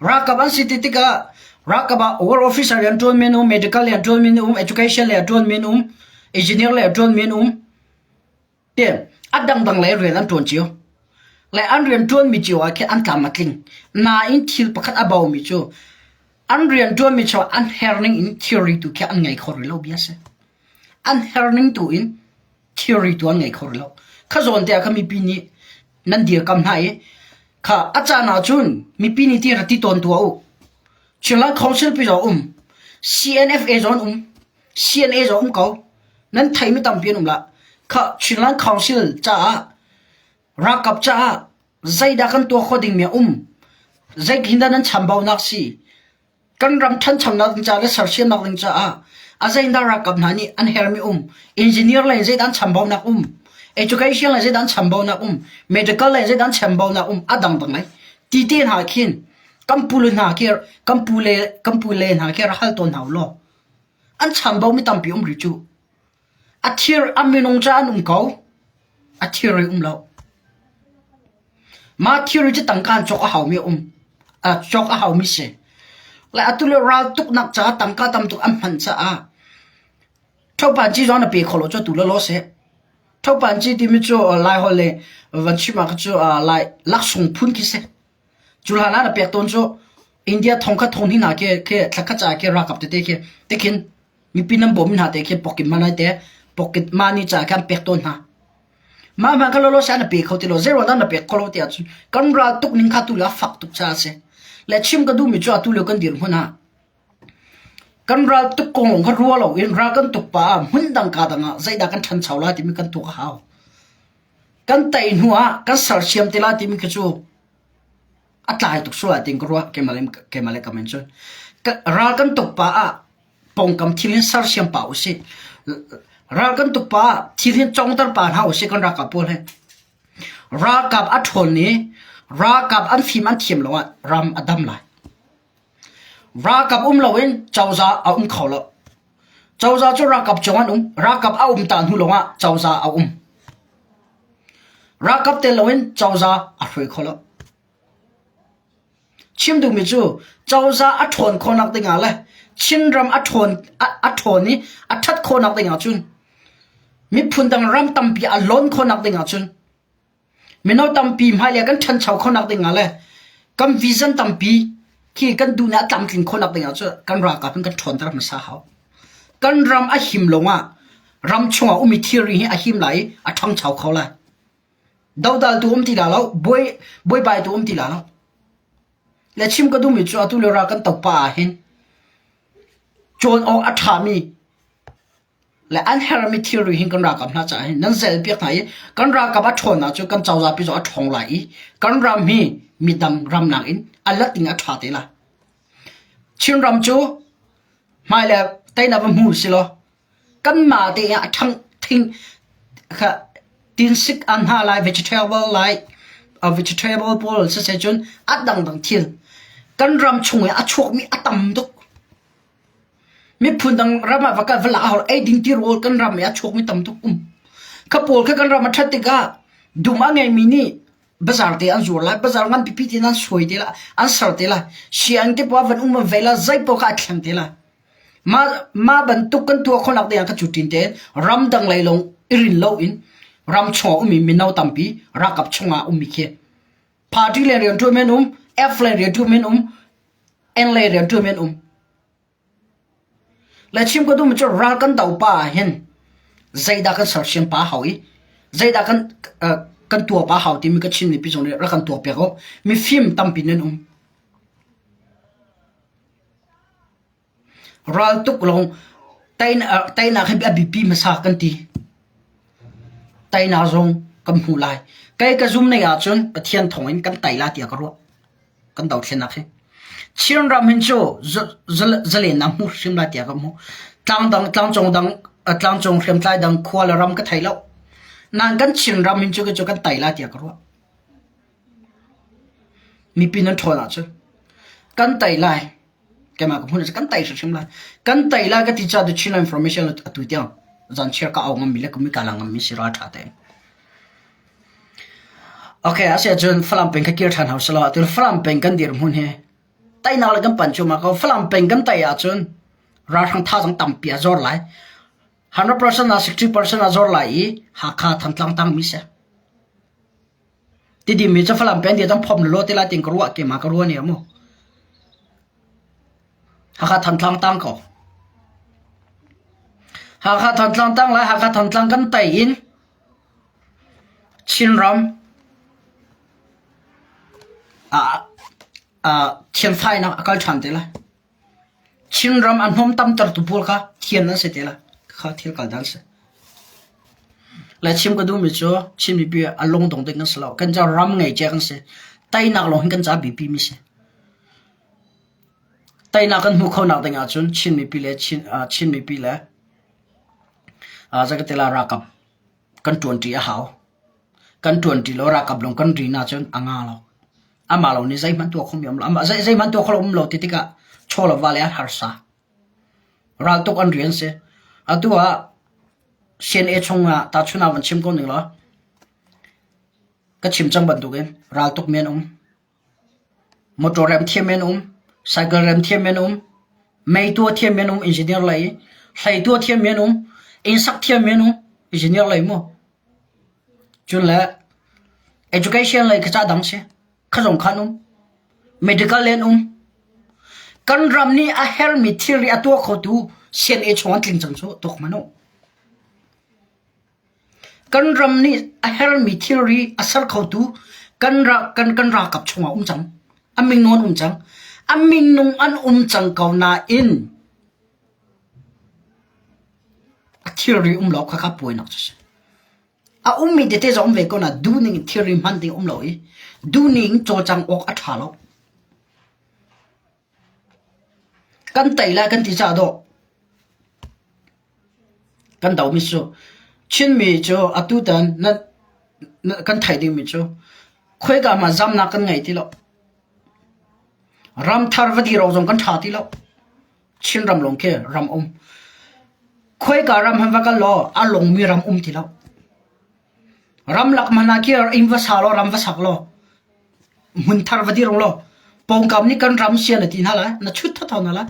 Ralkap an si ti tikah ralkap ah war officer rian ṭuanmi an um, medical rian ṭuanmi an um, education lei a ṭuanmi an um, engineer lei a ṭuanmi an um. Ti a dangdang lei rian an ṭuan cio. Le an rian ṭuanmi cio ah khin an tlam a tling. Nain thil pakhat a baumi cu an rian ṭuanmi cu an herh ning in thilri tu khi an ngei kho rih lo bia a si. An herh ning tu in thilri tu an ngei kho rih lo. Kha zawn te ah kha mipi nih nan dirkam hna i kha a caan ah cun mipi nih ti ra ti tawn tuah u. Chinland Council pi zong um, CNFA zong um, CNA zong um ko. Nan theimi tampi an um la. Kha Chinland Council caah ralkap caah zeidah kan tuah khawh dingmi a um. Zeitin dah nan chambaunak si? Kan ram ṭhanchonak ding caah le sersiamnak ding caah a zeidah ralkap hna nih an herhmi um, engineer lei zeidah an chambaunak um, education lei zeidah an chambaunak um, medical lei zeidah an chambaunak um, a dangdang lai. Ti te hna khin kan pule hna khi kan pule kan pule hna khi rak hal tawn hna u law an chambaumi tampi um rih cu. A thir a minung ca an um ko. A thilri um lo. Mah thilri cu tangka in cawk a haumi a um. Cawk a haumi si. Le atu le ral tuknak caah tangka tam tuk an hman caah thopan ci zong na pe kho lo cu atu le law seh. Thopan ci timi cu Laiholh le van chim ah cu Lai laksung phun khi si. Cu hlan ah na pek tawn cu India thong khat thong hnih hna khi khi thlakhat caah khi ralkap tete khi tikhin mipi nan bawm hna te khi pocket money te pocket money caah khan pek tawn hna. Mah hmanh kha lawlaw sa na pe kho ti lo zei ruang dah na pek kho lo ti ahcun kan ral tuk ning kha tu le a fak tuk caah a si. Le chim ka duhmi cu atu lio kan dirhmun ah kan ral tuk kong lawng kha rua loin ral kan tuk pah ah hmun dang ka dang ah zeidah kan ṭhancho lai timi kan tuak a hau. Kan tei hnu ah kan sersiam te lai timi khi cu a tlai tuk sual lai tiin ka ruah keimah le keimah le kam in cun. Ral kan tuk pah ah pawngkam thil hin sersiam pah usih. Ral kan tuk pah ah thil hin congter pah hna usih kan ralkap pawl hi. Ralkap a ṭhawn i ralkap an fim an thiam lo ah ram a dam lai. Ralkap um loin cozah a um kho lo. Cozah cu ralkap cung an um. Ralkap a um ta hnu lawngah cozah a um. Ralkap tel loin cozah a hruai kho lo. Chim duhmi cu cozah a ṭhawn khawhnak dingah le Chinram a ṭhawn a ṭhawn i a ṭhat khawhnak dingah cun miphun dang ram tampi a lawn khawhnak dingah cun. Mino tampi hmailei kan ṭhancho khonak ding ah le kan vision tampi khi kan duhnak a tlamtling khonak ding ah cun kan ralkap in kan ṭhawnter hmasa hau. Kan ram a him lawngah ram chungah ummi thilri hi a him lai i a ṭhangcho kho lai. Dodaltu um ti la lo, buai buaibaitu um ti la lo. Le chim ka duhmi cu atu lio ral kan to pa ah hin cawn awk a ṭhami le an herhmi thilri hin kan ralkap hna caah hin nan zelpiak hna i kan ralkap a ṭhawn ahcun kan cozah pi zong a ṭhawng lai i kan ram hi midang ram nakin a lat in a ṭha te lai. Chinram cu hmailei teinak va hmu si law kanmah te ah a ṭhang thing kha tinsik an hna lai vegetable lai vegetable pawl siseh cun a dangdang thil kan ram chung i a chuakmi a tam tuk. Miphun dang ram ah va kal va la a eiding tirawl kan ram i a chuakmi tam tuk um. Kha pawl kha kan ram a ṭhat tikah dum a ngeimi nih bazar te an zuar lai, bazar ngan pipi te an suai te lai, an ser te lai. Sianginn te paoh van um an ve lai, zei paoh kha a thleng te lai. Mah, mah bantuk kan tuah khawhnak ding ah ka cu ṭin tein ramdang lei lawng i rin loin ram chungah ummi mino tampi ralkap chungah ummi khi party le rianṭuan men um, F le rianṭuan men um, N le rianṭuan men um. Le chim ka duhmi cu ral kan do pa ah hin zeidah kan sersiam pa hau i zeidah kan uh, kan tuah pa hau timi ka Chin mipi zong nih rak kan tuah piak u. Mifim tampi nan um. Raltuk lawng teinak hi a biapi hmasa kan ti. Teinak zong kan hmuh lai. Kei ka zum ning ahcun Pathian thawngin kan tei lai tiah ka ruah. Kan dothlennak hi. Chinram hin cu zalennak hmu hrim lai tiah ka hmuh. Tlangdang, tlangcung dang, tlangcung hriamtlai dang khua le ram ka thei lo. Nain kan Chinram hin cu cu kan tei lai tiah ka ruah. Mipi nan ṭhawn ahcun kan tei lai. Keimah ka hmun kan tei hrimhrim lai. Kan tei lai ka ti caah The Chin Information atu tiang zanchiar ka au ngammi le ka mika la ngammi si ral ṭha tein. Okay, asiahcun Falam peng kha kir ṭhan hau selaw atu Falam peng kan dirhmun hi teinak le kan pan cuahmah ko. Falam peng kan tei ahcun ralhrang thazaang tampi a zor lai. 100% ah 60% a zor lai i Hakha Thantlang tangmi si. Tidim mi cu Falam peng ti cang phom lawlaw te lai tin ka ruah ke ma ka ruah ni mu. Hakha Thantlang tang ko. Hakha Thantlang tang lai Hakha Thantlang kan tai in Chinram ah ah thianfainak a kal ṭhan te lai. Chinram a hnawm tamtertu pawl kha thian an si te lai. Kha thil kal dan si. Le chim ka duhmi cu Chin mipi a lungdong ding kan si lo. Kan ca ram ngei cia kan si. Teinak lawng hin kan ca biapi mi si. Teinak kan hmuh khonak ding ahcun Chin mipi le Chin, uh, Chin mipi le uh, zakatela ralkap kan ṭuanṭi a hau. Kan ṭuanṭi lo ralkap lawng kan rin ahcun a nga lo. Amah lo nih zeihmanh tuah khomi um lo. Amah zei zeihmanh tuah kho um lo ti tikah chaw le va le an harsa. Raltuk an rian si. Atu ah CNA chungah tahchun ah van chim ko ning law ka chim cang bantukin raltuk mi an um. Motor rem thiam an um, cycle rem thiam an um, mei tuah thiam an um, engineer lei, hlei tuah thiam an um, inn sak thiam an um, engineer lei mu. Cun le education lei kha ca dang si. Kha zong khan um. Medical lei an um. Kan ram nih a hermi thilri a tuah khotu CNA chung an tling cang cu tuk hmanh u. Kan ram nih a hermi thilri a ser khotu kan ra, kan kan ralkap chungah um cang. A minung an um cang. A minung an um cang ko nain a thilri um lo kha kha puainak cu si. A ummi tete zong um ve ko na duhning in thilri hman ding um lo i duhning cawlcang awk a ṭha lo. Kan tei lai kan ti caah dawh kan domi cu Chinmi cu atutan na, na kan theih dingmi cu khuaika hmanh zamnak kan ngei ti lo. Ramthar va dir awk zong kan ṭha ti lo. Chinram lawng khi ram um. Khuaika ram han va kal law a lungmi ram um ti lo. Ramlak hmanh ah khi inn va sa law ram va sak law hmunthar va dir law pawngkam nih kan ram sian a ti hna lai na chut thotho hna lai.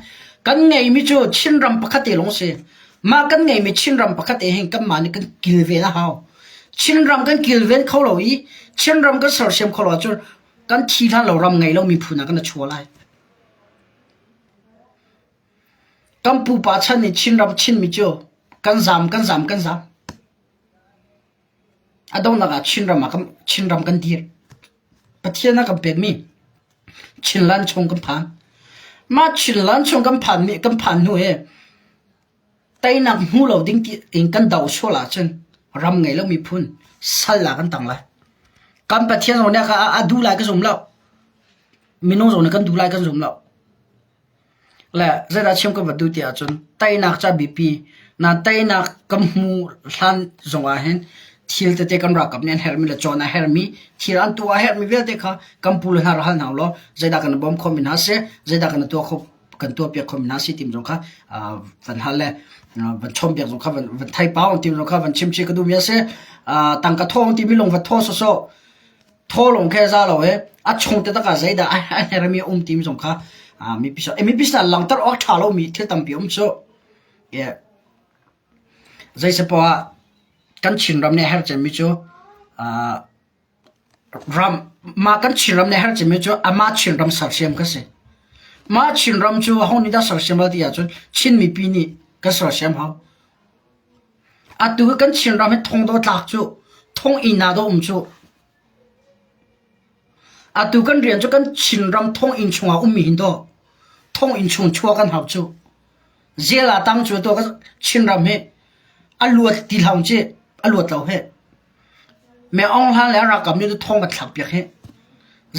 Kan ngeimi cu Chinram pakhat te lawng si. Mah kan ngeimi Chinram pakhat te hin kanmah nih kan kilven a hau. Chinram kan kilven kho lo i Chinram kan sersiam kho lo ahcun kan thi hlan lo ram ngei lo miphun ah kan i chuah lai. Kan pupa chan in Chinram Chinmi cu kan zaam kan zaam kan zaam. A donghnak ah Chinram ah kan Chinram kan dir. Pathian a kan pekmi Chinland chung kan phan. Mah Chinland chung kan phan mi kan phan hnu hi teinak hmu lo ding ti in kan do sual ahcun ram ngei lo miphun sal ah kan tang lai. Kan Pathian zong nih a a duh lai ka zum lo. Minung zong nih kan duh lai kan zum lo. Le zeidah chim ka va duh ti ahcun teinak ca biapi na teinak kan hmu hlan zong ah hin thil tete kan ralkap nih an herhmi le cawn a herhmi thil an tuah a herhmi vialte kha kan pu le hna rak hal hna ulaw zeidah kan i bawm khomi hna si zeidah kan i tuah kho kan tuahpiak khomi hna si timi zong kha van hal le van chawnhbiak zong kha van van thei pau timi zong kha van chim chih ka duhmi a si. Tangka thawng timi lung va thaw sawsawh thaw lawng khi a za lo i a chung taktak ah zeidah a hermi a um timi zong kha mipi mipi sinah langhter awk ṭha lomi thil tampi um cu. Zeisapoah ah kan Chinram nih a herh cemmi cu ram mah kan Chinram nih a herh cemmi cu amah Chinram sersiam kha si. Mah Chinram cu aho nih dah sersiam lai ti ahcun Chin mipi nih kan sersiam hau. Atu hi kan Chinram hi thong dawh tlak cu, thong inn ah dawh um cu. Atu kan rian cu kan Chinram thonginn chungah ummi hin dawh thonginn chung chuah kan hau cu. Zel ah tang cu atu kan Chinram hi a luat ti hlah ci, a luat lo hi. Me Aung Hlan le a ralkap nih thong kan thlak piak hi.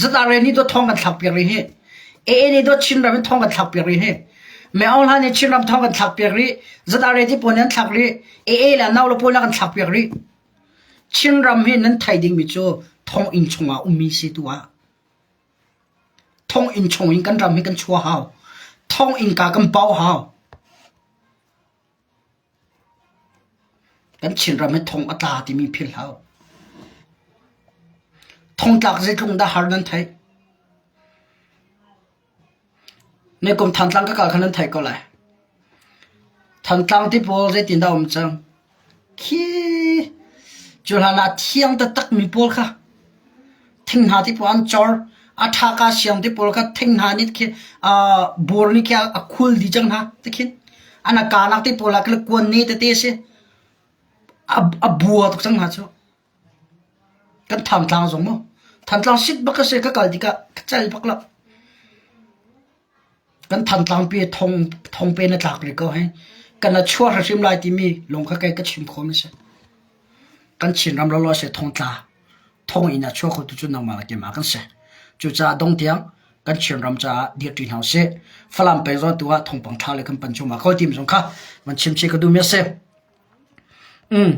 ZRA nih dawt thong kan thlak piak rih hi. AA nih dawt Chinram in thong kan thlak piak rih hi. Me Aung Hlan nih Chinram thong kan thlak piak rih. ZRA ti pawl nih an thlak rih. AA le nau le pawl nih kan thlak piak rih. Chinram hi nan thei dingmi cu thonginn chungah ummi si tu ah. Thonginn chung in kan ram hi kan chuah hau. Thonginn ka kan pau hau. Kan Chinram hi thong a tla timi philh hau. Thongtlak zeitluk dah har nan theih? Nikum Thantlang ka kal kha nan theih ko lai. Thantlang ti pawl zeitin dah um cang? Khi cu hlan ah thiang taktak mi pawl kha thing hna ti pawl an cor. A ṭhaka siang ti pawl kha thing hna nih khi bur nih khi a khul dih cang hna ti khin. An a kanak ti pawl ah kuan ne tete a si. A bua tuk cang hna cu. Kan Thantlang zong mu. Thantlang sit bak a si ka kal tikah ka cal bak lo. Kan Thantlang pi thong thong pe na tlak rih ko hei. Kan a chuah hrim lai timi lung kha kei ka chim khawh mi si. Kan Chinram lawlaw si thongtla thong in a chuah kho tu cu nangmah le keimah kan si. Cucaah dong tiang kan Chinram caah dirṭi hna usih. Falam peng zong tu ah thongpang thla le kan pan cuahmah ko timi zong kha van chim chih ka duhmi a si. Um.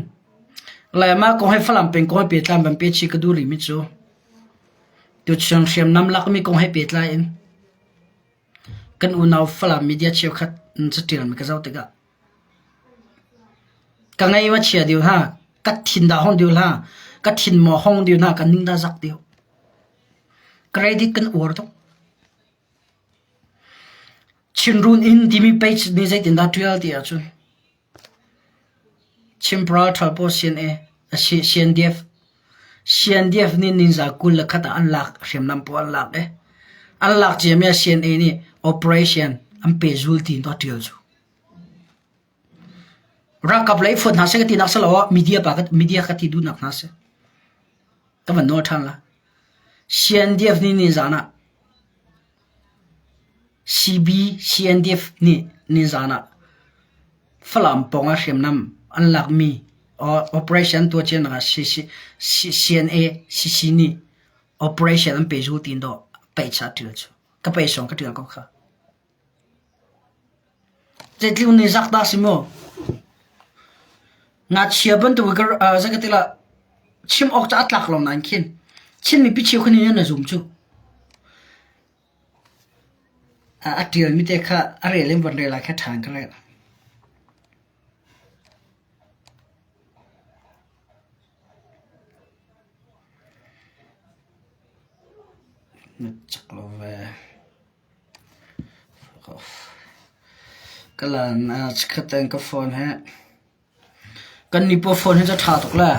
Le mah kong hi Falam peng kong he pehtlai in van pe chih ka duh rihmi cu tuchun hriamnam lakmi kong he pehtlai in kan unau Falam media cheukhat in caṭialmi ka zoh tikah ka ngei va chia deuh hna, ka thin dah hong deuh hna, ka thin maw hong deuh hna, ka ning dah zak deuh. Credit kan uar tuk. Chinrun inn timi page nih zeitindah ṭial ti ahcun Chimpral ṭhalpaw CNA CNDF CNDF nih ninza 21 ah an lak hriamnam pawl an lak i an lak ciami ah CNA nih operation an pehzul tiin a ṭial cu. Ralkap lei fuat hna seh ka tinak si lo ah media pa media ka ti duhnak hna si. Ka van nawl ṭhan la. CNDF nih nizan ah CB CNDF nih nizan ah Falam pawng ah hriamnam an lakmi operation tuah cianak ah CNA CC nih operation an pehzul tiin dawh peihcha a ṭial cu. Ka pei sawng ka ṭial ko kha. Zeitluk nih zak dah si mu? Ngakchia bantuk zei ka ti lah chim awk cu a tlak lo nain khin Chin mipi cheukhat nih na zum cu. A ṭialmi te kha a rel in van rel ah kha ṭhan ka rel. Na cak lo ve. Ka lan ah chikkhat tein ka phone hi kan nipaw phone hi cu a ṭha tuk le.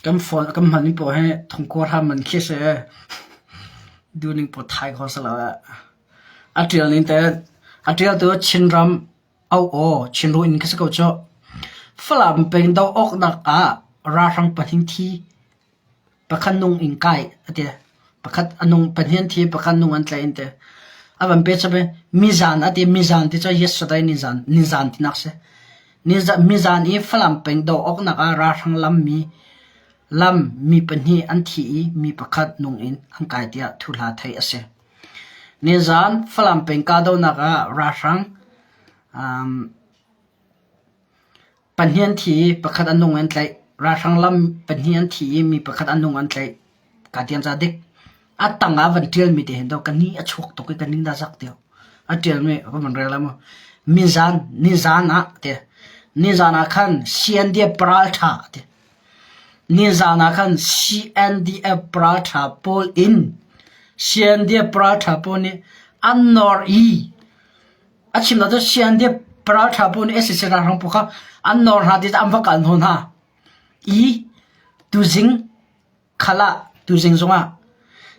Kan phone kan hmanmi paoh hi thongkua hram man khi si. Duhning paoh thai kho si lo eh. A ṭial ning te a ṭialtu Chinram au aw Chinru in ka si ko cuh. Falam peng doh awknak ah ralhrang pahnih thi Pakhat nung in kai a ti. Pakhat a nung pahnih an thi pakhat nung an tlaih an ti. A van pe chap i mizan a ti mizan ti cu yesterday nizan nizan tinak si. Nizan mizan i Falam peng doh awknak ah ralhrang lammi lam mi pahnih an thi i mi pakhat nung in an kai tiah thuhla theih a si. Nizan Falam peng kahdohnak ah ralhrang um, Pahnih an thi i pakhat a nung an tlaih. Ralhrang lam pahnih an thi i mi pakhat a nung an tlaih. Kaa tiam ca dik. A tang ah van ṭialmi te hin daw ka ni a chuak tuk i ka ning dah zak tiao. A ṭialmi ka van rel lai mu. Nizan, nizan ah ti. Nizan ah khan CNDF paralṭha ti. Nizan ah khan CNDF paralṭha pawl in CNDF paralṭha pawl nih an nawr i A chim lo cu CNDF paralṭha pawl nih sac ralhrang pawl kha an nawr hna ti an va kal hnawh hna i tuzing khal ah tuzing zongah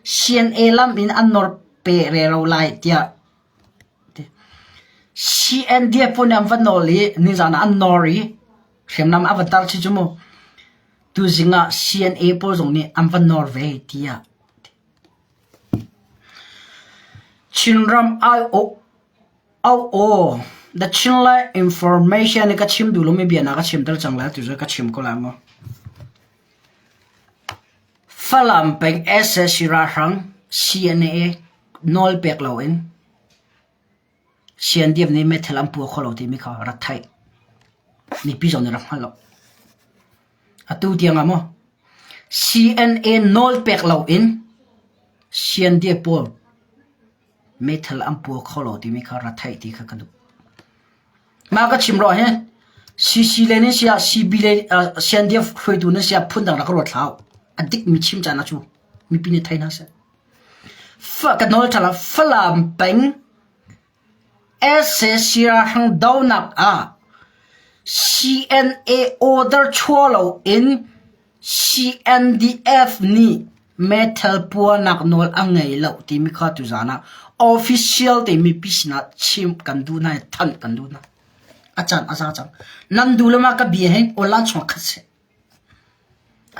CNA lam in an nawr pe rero lai tiah CNDF pawl nih an va nawl i nizan ah an nawr i hriamnam a va tar chih cu mu tuzing ah CNA pawl zong nih an va nawr ve tiah Chinram aiawh au-aw The Chinland Information nih ka chim duh lomi bia na ka chimter cang lai tu cu ka chim ko lai mu. Falam peng sac ralhrang CNA nawl pek loin CNDF nih meithal an pua kho lo timi kha rak theih. Mipi zong nih rak hngal lo. Atu tiang ah maw CNA nawl pek loin CNDF pawl meithal an pua kho lo timi kha rak theih ti kha ka duh. Mah ka chim rawh hi CC le nan siah CB le CNDF hruaitu nan siah phundang rak ruat hlah u. A dikmi chim caan ah cu mipi nih thei hna seh. Fa ka nawl ṭha lo Falam peng sac ralhrang dohnak ah CNA order chuah loin CNDF nih meithal puahnak nawl a ngei lo timi kha tuzaan ah official te mipi sinah chim kan duh hna i thanh kan duh hna. A caan a za cang. Nan duh le ma ka bia hi online chung khat seh.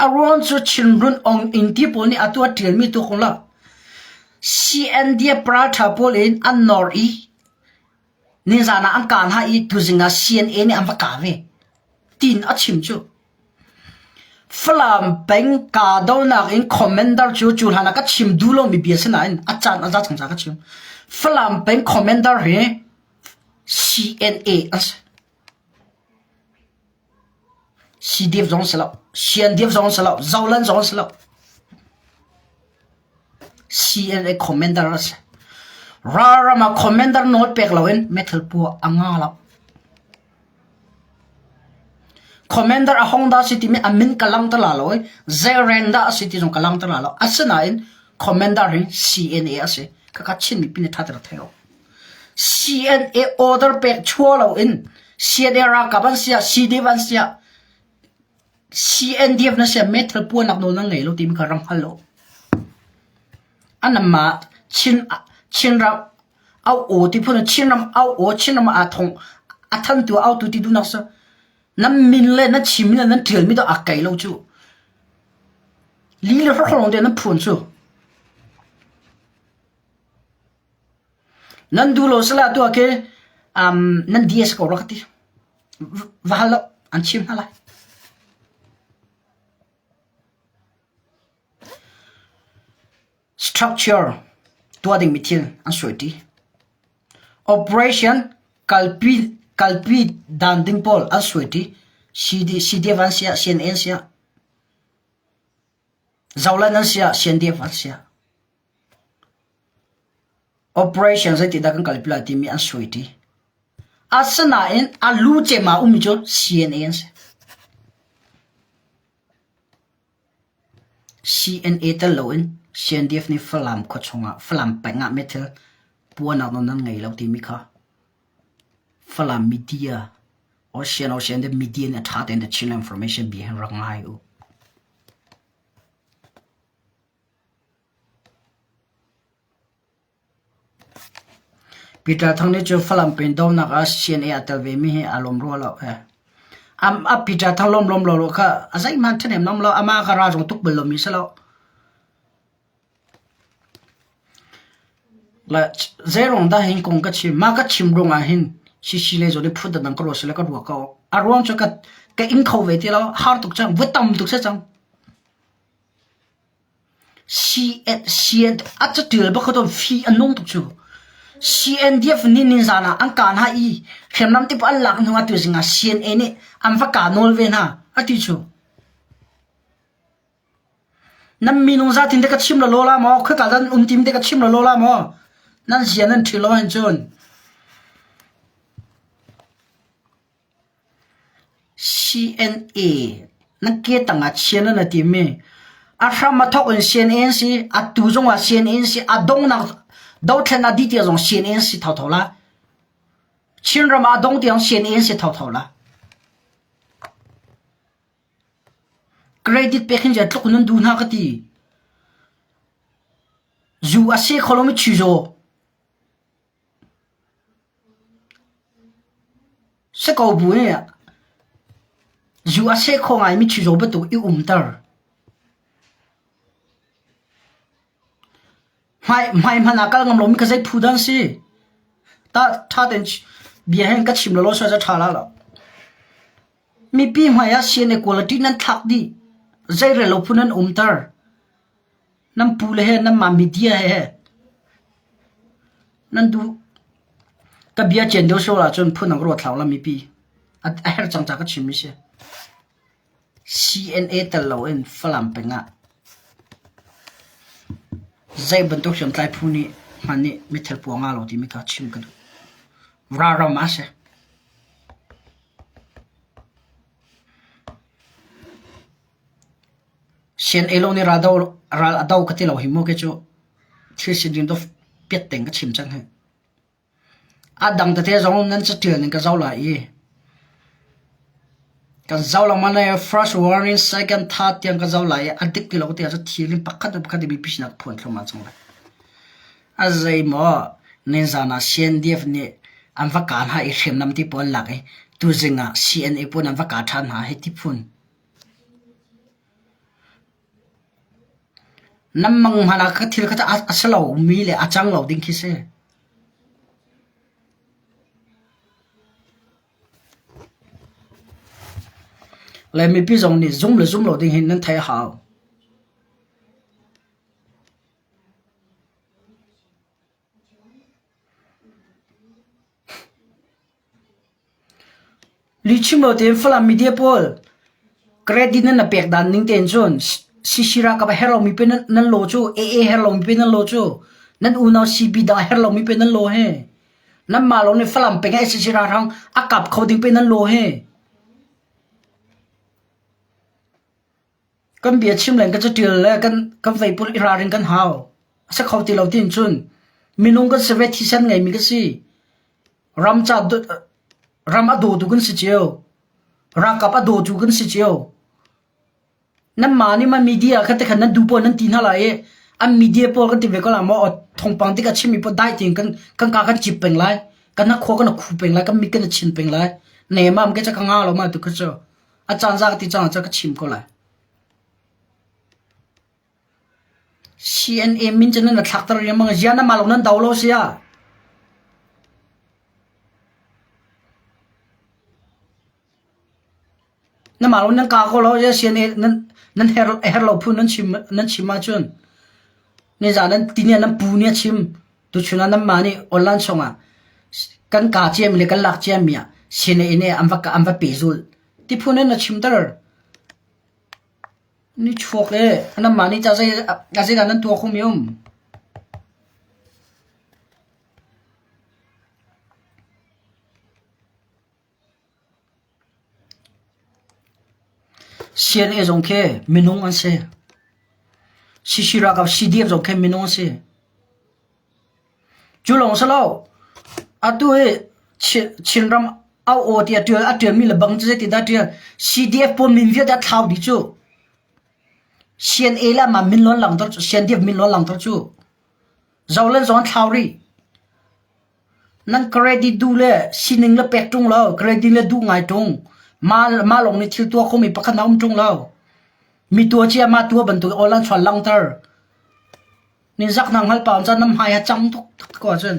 A ruang cu Chinrun Aung Inn ti pawl nih atu a ṭialmi tu kong lo. CNDF ralṭha pawl in an nawr i nizan ah an kah hna i tuzing ah CNA nih an va kah ve tiin a chim cu. Falam peng kahdohnak in commander cu cu hlan ah ka chim duh lomi bia si nain a caan a za cang caah ka chim. Falam peng commander hi CNA an si. CDF zong si lo, CNDF zong si lo, Zoland zong si lo. CNA commander a si. Ralram ah commander nawl pek loin meithal pua a nga lo. Commander a hong dah si timi a min ka lang ta la lo i zei reng dah a si ti zong ka lang ta la lo. Asinain commander hi CNA a si. Khakha Chin mipi nih ṭha te rak thei u. CNA order pek chuah loin CNA ralkap an siah CDF an siah CNDF na siah meithal puanak nawl nan ngei lo timi kha rak hngal lo. Anamah Chin Chinram au aw ti phun Chinram au aw Chinram aa thong a thantu autu ti duhnak sa nan min le nan chim le nan ṭialmi dah a kai lo cu. Li le hrawkhrong te nan phun cu. Nan duh lo sala tuah khi um, nan DS ko rak ti. Va hal lo, an chim hna lai. Structure tuah dingmi thil an suai ṭi. Operation kalpi kalpi dan ding pawl an suai ṭi. CD, CDF an siah, CNA an siah, Zoland an siah, CNDF an siah. Operation zeitindah kan kalpi lai timi an suai ṭi. Asinain a lu cem ah ummi cu CNA an si. CNA tel loin CNDF nih Falam khua chungah Falam peng ah meithal puahnak nawl nan ngei lo timi kha Falam media Ocean Ocean media nih a ṭha tein The Chin Information bia hin rak ngai u. Peter Thang nih cun Falam peng donak ah CNA aa tel vemi hi aa lawm rua lo. Eh. Am a Peter Thang lawm lawm lo lo kha a zeihmanh ṭhahnem nom lo amah kha ra zong tuk bal lomi si lo. Le zeiruang dah hin kong ka chim? Mah ka chim ruangah hin CC le zawn i phut dang ka ruah sile ka ruah ko. A ruang cu ka ka ing kho ve ti lo. Har tuk cang. Voi tam tuk si cang. CN, CN, a catial bak kho fi a nung tuk cu. CNDF nih nizan ah an kah hna i hriamnam te an lak hnu ah tuzing ah CNA nih an va kah nawl ve hna a ti cu. Nan minung zatin te ka chim lawlaw la maw? Khoika dah nan um tim te ka chim lawlaw la maw? Nan zia nan ṭhi lo ahhin cun. CNA nan ke tangah chia nan timi a hram a thawk in CNA an si, atu zongah CNA an si, a donghnak dothlen a dih tiang zong CNA an si thotho la. Chinram ah a dong tiang CNA an si thotho la. Credit pek hin tluk nan duh hna ka ti. Zu a seh kho lomi chizawh. Si ko bu nih zu a seh kho ngaimi chizawh bantuk i umter. Hmai hmai hmanh ah kal ngam lomi kha zei phu dah an si? Tah ṭha tein bia hin ka chim lawlaw seh ṭha la lo. Mipi hmai ah CNA quality nan thlak dih. Zeirel lo phu nan umter. Nan pu le he nanmah media he nan duh. Ka bia cian deuh sual ahcun phun ang ruat hlah la mipi. A herh cang ca ka chimmi si. CNA tel loin Falam peng ah zei bantuk hriamtlai phu nih hmanh nih meithal pua nga lo timi kha chim ka duh. Ralram ah a si. CNA lawng nih ral a do ka ti lo hi mu kei cu thil sining dawh piat tein ka chim cang hi. A dang tete zong nan caṭial ning ka zoh lai i kan zoh lengmang lai i first warning, second, third tiang ka zoh lai i a dik ti lo ti ahcun thil in pakhat hnu pakhat in mipi sinah ka phuan thluahmah cang lai. A zeimaw nizan ah CNDF nih an va kah hna i hriamnam ti pawl an lak i tuzing ah CNA pawl an va kah ṭhan hna hei ti phun. Nan mang hmanh ah ka thil kha a si lomi le a cang lo ding khi si. Le mipi zong nih zum le zum lo ding hin nan theih a hau. Lihchim lo tein Falam media pawl credit nan na pek dan ning tein cun CC ralkap a herh lomi pe nan law cu AA herh lomi pe nan law cu nan unau CB dang a herh lomi pe nan law he nanmah lawng nih Falam peng ah CC ralhrang a kap kho ding pe nan law he Kan bia chim len ka catial le kan kan veipul i ralring kan hau. A si kho ti lo tiin cun minung kan si ve thisen ngeimi ka si. Ram ca ram a dawtu kan si cio. Ralkap a dawtu kan si cio. Nanmah nih ma media kha te khan nan duh pawl nan ti hna lai i an media pawl kan ti ve ko la maw thawngpang tik a chimmi pawl dai tein kan kan ka kan cip peng lai. Kan na khua kan khu peng lai, kan mit kan chin peng lai. Ne mam ke cha ka nga lo ma tu kha cu. A caan za ka ti cang ah ka chim ko lai. CNA min cu nan thlakter riangmang ziah nan mah lawng nan do lo sia. Na mah lawng nan ka ko lo ya CNA nan nan her her lo phu nan chim nan chim ahcun nizan nan ti nih nan pu nih a chim tuchun ah nanmah nih online chungah kan kaa ciami le kan lak ciami ah CNA nih an va an va pehzulh ti phun in na chimter. Ni chuak e nanmah nih ca zei a zeidah nan tuah khawhmi um? CNA zong khi minung an si. CC ralkap CDF zong khi minung an si. Cu lawng si lo. Atu hi Chinram au aw ti a ṭial a ṭialmi le bang cu zeiti dah ṭial CDF pawl min vialte a thlau dih cu. CNA le amah min lawn langter cu CNDF min lawn langter cu. Zolen zong an thlau rih. Nan credit duh le sining le pek ṭung lo, credit le duh ngai ṭung. Mah, mah lawng nih thil tuah khomi pakhat na um ṭung lo. Mi tua cia mah tua bantuk awl an chuan langhter. Nin zak na hngal pa cun nam hmai a cang tuk tuk ko ahcun.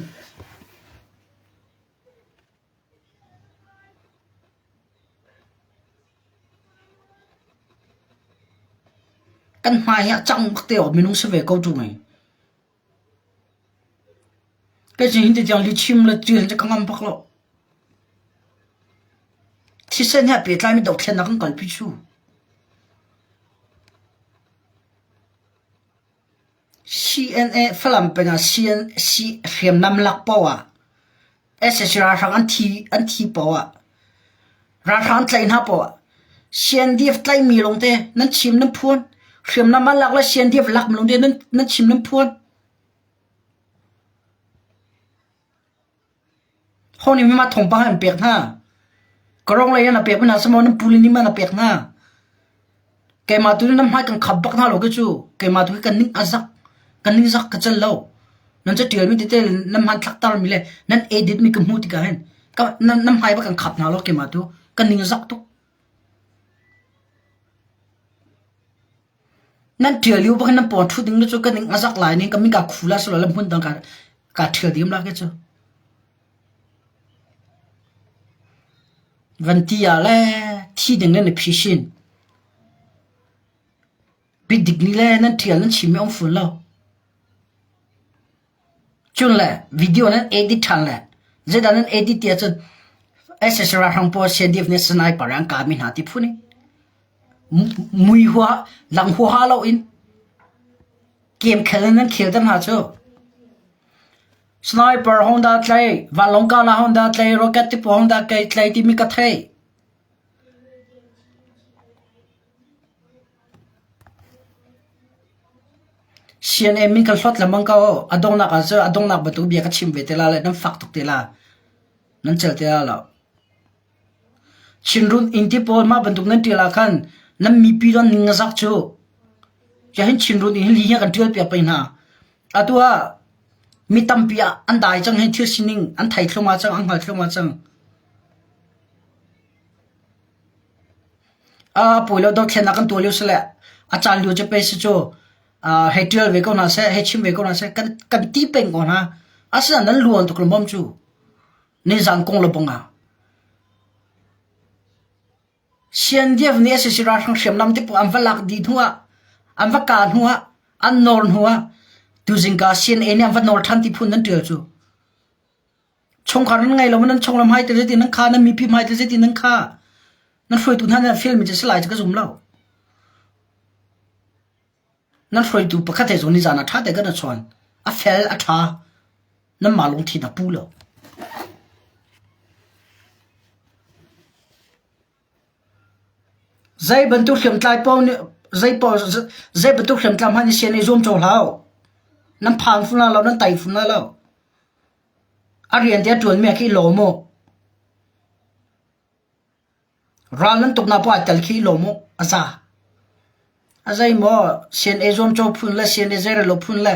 Kan hmai hi a cang bak te awk minung si ve ko ṭung ai. Kei cu hin ti tiang lichim le ṭil cu ka ngam bak lo. Thisen he pehtlaimi dothlennak kan kalpi cu. CNA Falam peng ah CNC hriamnam lak paoh ah sac ralhrang an thi an thi paoh ah ralhrang an tlaih hna paoh ah CNDF tlaihmi lawngte nan chim nan phuan. Hriamnam an lak le CNDF lakmi lawngte nan nan chim nan phuan. Ho nih mah thawngpang an pek hna? Ka rong lei in a pek hna samaw nan puli nih man a pek hna? Keimah tu nih nan hmai kan khap bak hna lo ke cu. Keimah tu hi kan ning a zak. Kan ning zak ka cel lo. Nan ca ṭialmi tete nan hmanthlak tarmi le nan edit mi ka hmuh tikah hin ka nan, nan hmai bak kan khap hna lo keimah tu. Kan ning a zak tuk. Nan ṭial lio bak in nan pawn ṭhu ding cu ka ning a zak lai ning ka min ka khu la silo le hmun dang ka ka ṭhial diam la ke cu. Van ti ah le thi ding le na phi sin. Bidik ni le nan ṭhial nan chim mi um fun lo. Cun le video nan edit ṭhan le zeidah nan edit ti ahcun SS ralhrang pawl CNDF nih sniper an kahmi hna ti phun in mui huaha lang huaha loin game khel in nan khel ter hna cu. Sniper hong dah tlai, vanlawng kahnak hong dah tlai, rocket ti pawl hong dah tlai timi ka theih. CNA min kan hlawt lengmang ko. A donghnak ah cun a donghnak bantuk bia ka chim ve te la le nan fak tuk te la. Nan cel te la lo. Chinrun inn ti pawl mah bantuk nan ṭial ah khan nan mipi don ning a zak cu. Hin Chinrun inn hi li hi kan ṭial piak pei hna. Atu ah mi tampi ah an dai cang hi thil sining an thei thluahmah cang, an hngal thluahmah cang. A pawi lo dothlennak kan tuah lio si le a caan lio cu pei si cu hei ṭial ve ko hna seh, hei chim ve ko hna seh, kan, kan ti peng ko hna. Asinain nan luan tuk lengmang cu. Nizan kong le bang ah. CNDF nih sac ralhrang hriamnam te pawl an va lak dih hnu ah, an va kah hnu ah, an nawr hnu ah, tuzingka CNA nih an va nawr ṭhan ti phun nan ṭial cu. Chungkhar nan ngei lo nan chung lam hai te zeitin nan kha nan mipi hmai te zeitin nan kha nan hruaitu hna nan felmi cu si lai cu ka zum lo. Nan hruaitu pakhat he zong nizan ah ṭha te kan i chawn. A fel a ṭha nanmah lungthin a pu lo. Zei bantuk hriamtlai paoh nih zei paoh zei bantuk hriamtlai hmanh nih sian i zuam cawh hlah u. Nan phan fun lai lo, nan tai fun lai lo. A rian te a ṭuanmi ah khi i lawm u. Ral nan tuknak poah tel khi i lawm u. A za. A zei maw CNA zuamcaw phun le CNA zeirello phun le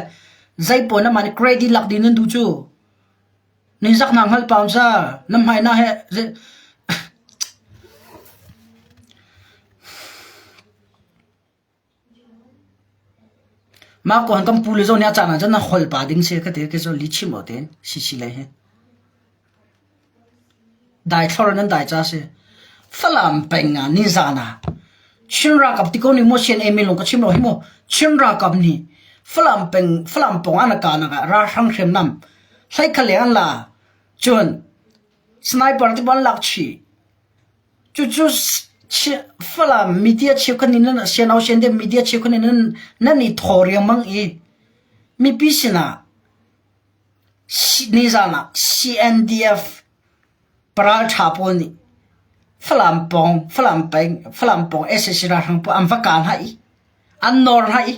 zei pawl na mah nih credit lak ding nan duh cu. Ningzaknak hngalh pau ca na hmai na he Mah ko han kan pu le zong nih a caan ah cun na hol pa ding si ka ti ke cu li chim o ten si si le hi. Dai thlor nan dai ca si. Falam peng ah nizan ah Chin ralkap ti ko nih maw CNA min lung ka chim lo hi mu Chin ralkap nih Falam peng Falam pawng an ka nak ah ralhrang hriamnam hlei kha leng an la cun sniper ti ban lak chih Cucu Falam media cheukhat nih nan siano sian media cheukhat nih nan nan i thaw riangmang i mipi sinah nizan ah CNDF paralṭha pawl nih Falam pawng Falam peng Falam pawng sac ralhrang pawl an va kah hna i an nawr hna i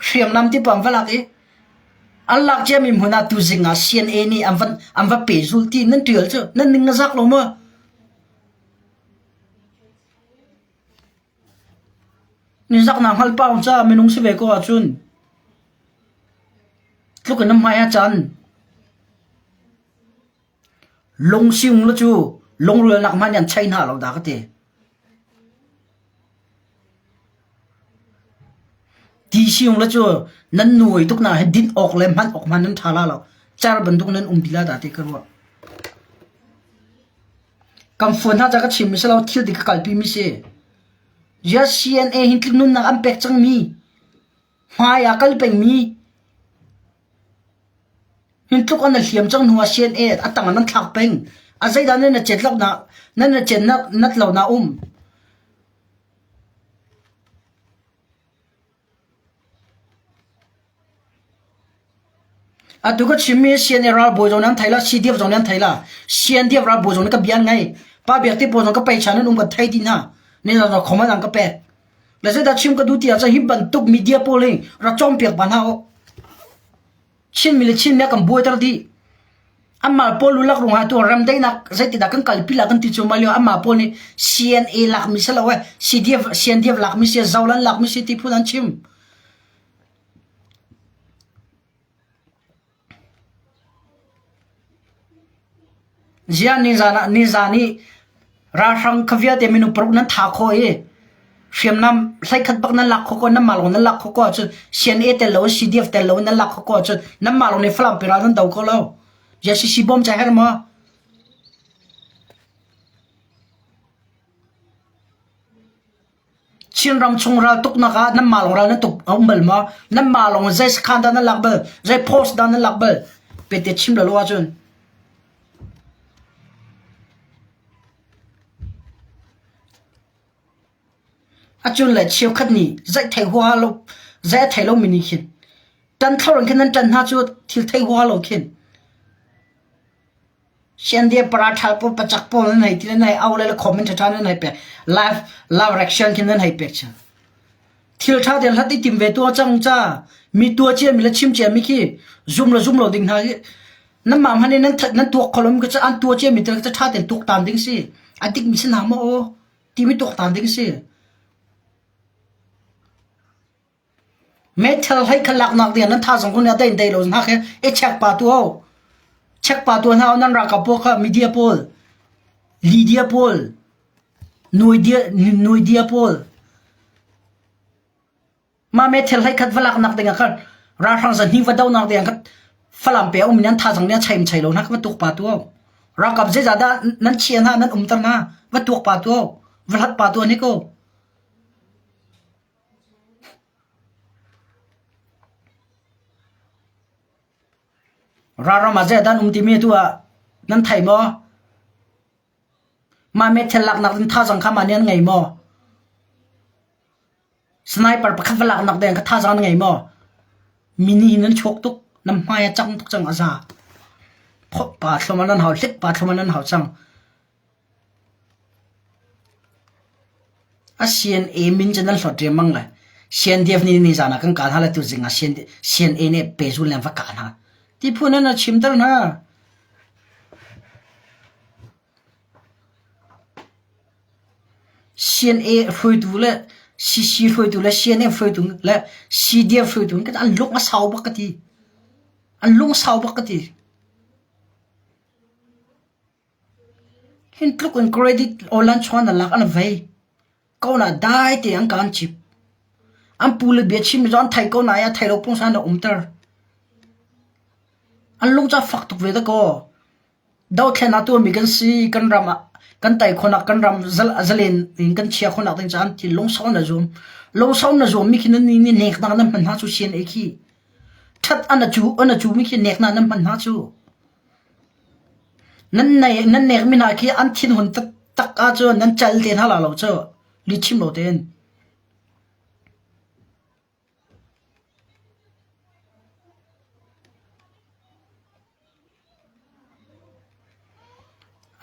hriamnam ti pawl an va lak i an lak ciami hmun ah tuzing ah CNA nih an va an va pehzulh ti nan ṭial cu nan ning a zak lo maw? Nizaknak hngalh pau ca minung si ve ko ahcun tluk in na hmai a can. Lungsiung le cu lungrualnak hmanh an chei hna lo dah ka ti. Ti siung le cu nan nuai tuk na hi din awk le hman awk hmanh nan ṭha la lo. Cer bantuk nan um ti la dah ti ka ruah. Kan fuan hna ca ka chim mi si lo thil ti ka kalpi mi si. Ziah CNA hin tlik nunnak an pek cang mi hmai ah kal peng mi hin tluk an hliam cang hnu ah CNA a tang ah nan thlak peng. A zeidah nan na chet lo na nan na chet nat lo na um. Atu ka chimmi CNA ralbawi zong nan thei la, CDF zong nan thei la. CNDF ralbawi zong nih ka bia an ngei. Pa Biak te pawl zong ka peichan an um kan thei dih hna. Ni zong zong comment an ka pek. Le zeidah chim ka duh ti ahcun hi bantuk media pawl hi rak cawnpiak ba hna u. Chinmi le Chinmi a kan buaiter dih. Anmah pawl lulak ruangah tu remdaihnak zeitindah kan kalpi la kan ti cu lio anmah pawl nih CNA lakmi si lo eh CDF CNDF lakmi si Zolan lakmi si ti phun an chim. Ziah nizan ah nizan i ralhrang kha vialte minung paruk nan tha khawh i hriamnam hleikhat bak nan lak khawh ko nanmah lawng nan lak khawh ko ahcun CNA tel lo CDF tel lo nan lak khawh ko ahcun nanmah lawng nih Falam pi ral nan do kho lo. Ziah CC bawm ca herh maw? Chinram chung raltuknak ah nanmah lawng ral nan tuk a um bal maw? Nanmah lawng zei sakhan dah nan lak bal? Zei post dah nan lak bal? Pete chim lo lo ahcun. Acun le cheukhat nih zei thei huaha lo zei a thei lomi nih khin ṭan thlor in khin nan ṭan hna cu thil thei huaha lo khin Siandia paratha pawl pacak pawl nan hei ti nan hei au le le comment ṭhaṭha nan hei pek. Live live reaction khin nan hei pek cang. Thil ṭha te hlat i tim ve tua cang ca mi tua cia mi le chim cia mi khi zum le zum lo ding hna hi nan mah hmanh in nan nan tuak kholom ka an tua cia mi te ka ṭha ten tuak tan ding si. A dik mi si na maw aw ti mi tuak tan ding si. Meithal hlei kha laknak ding ah nan thazaang kong nih a dein dei lo hna khi i check pa tu ho. Check pa tu hna nan ralkap pawl kha media pawl, media pawl, nuidia, nuidia pawl. Mah meithal hlei khat va laknak ding ah khan ralhrang zahni va donak ding ah khan Falam pe a um nan thazaang nih a chaim chai lo hna kha va tuk pa tu ho. Ralkap zeizah dah nan chia hna nan umter hna va tuak pa tu ho. Va hlat pa tu ani ko. Ralram ah zeidah an um timi tu ah nan thei maw? Mah meithal laknak ding thazaang kha mah nih an ngei maw? Sniper pakhat va laknak ding kha thazaang an ngei maw? Mini nan chuak tuk, nan hmai a cang tuk cang a za. Pa thlum ah nan hau, hlik pa thlum ah nan hau cang. A CNA min cu nan hlawt riangmang le CNDF nih nizaan ah kan kah hna le tuzing ah CNA nih pehzul in an va kah hna ti phun in a chimter hna. CNA hruaitu le CC hruaitu le CNF hruaitu le CDF hruaitu an lung a sau bak ka ti. An lung sau bak ka ti. Hin tluk in credit online chuan na lak an vei. Ko na dai te an kan chip. An pu le bia chim mi an thei ko na ya thei lo pungsan na umter. An lung ca fak tuk ve da ko. Dothlen a tuah mi kan si kan ram ah kan tai khonak kan ram zalen in kan chia khonak ding caan thil lungsau na zum. Lungsau na zum mi khi nan ni ni nek na nan hman hna cu sian e khi. That an a cu an a cu mi khi nek na nan hman hna cu. Nan nekmi hna khi an thinhun taktak ahcun nan cal te hna la lo cu lihchim lo tein.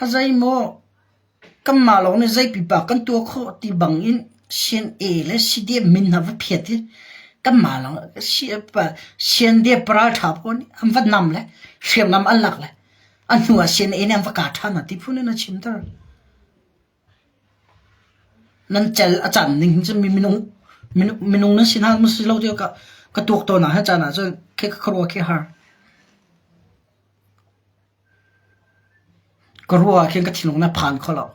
A zeimaw Kanmah lawng nih zei pipa kan tuah khawh ti bangin CNA le CDF min hna va phiat i kanmah lawng CNDF ralṭha pawl nih an va nam le hriamnam an lak le a hnu ah CNA nih an va kah ṭhan hna ti phun in a chimter. Nan cel a can ning cu minung minung nan si hna maw si lo ti ka ka tuak tawn ah hi caan ah cun khi ka khuaruah khi har. Ka ruah ah khin ka thinlung na phan kho lo.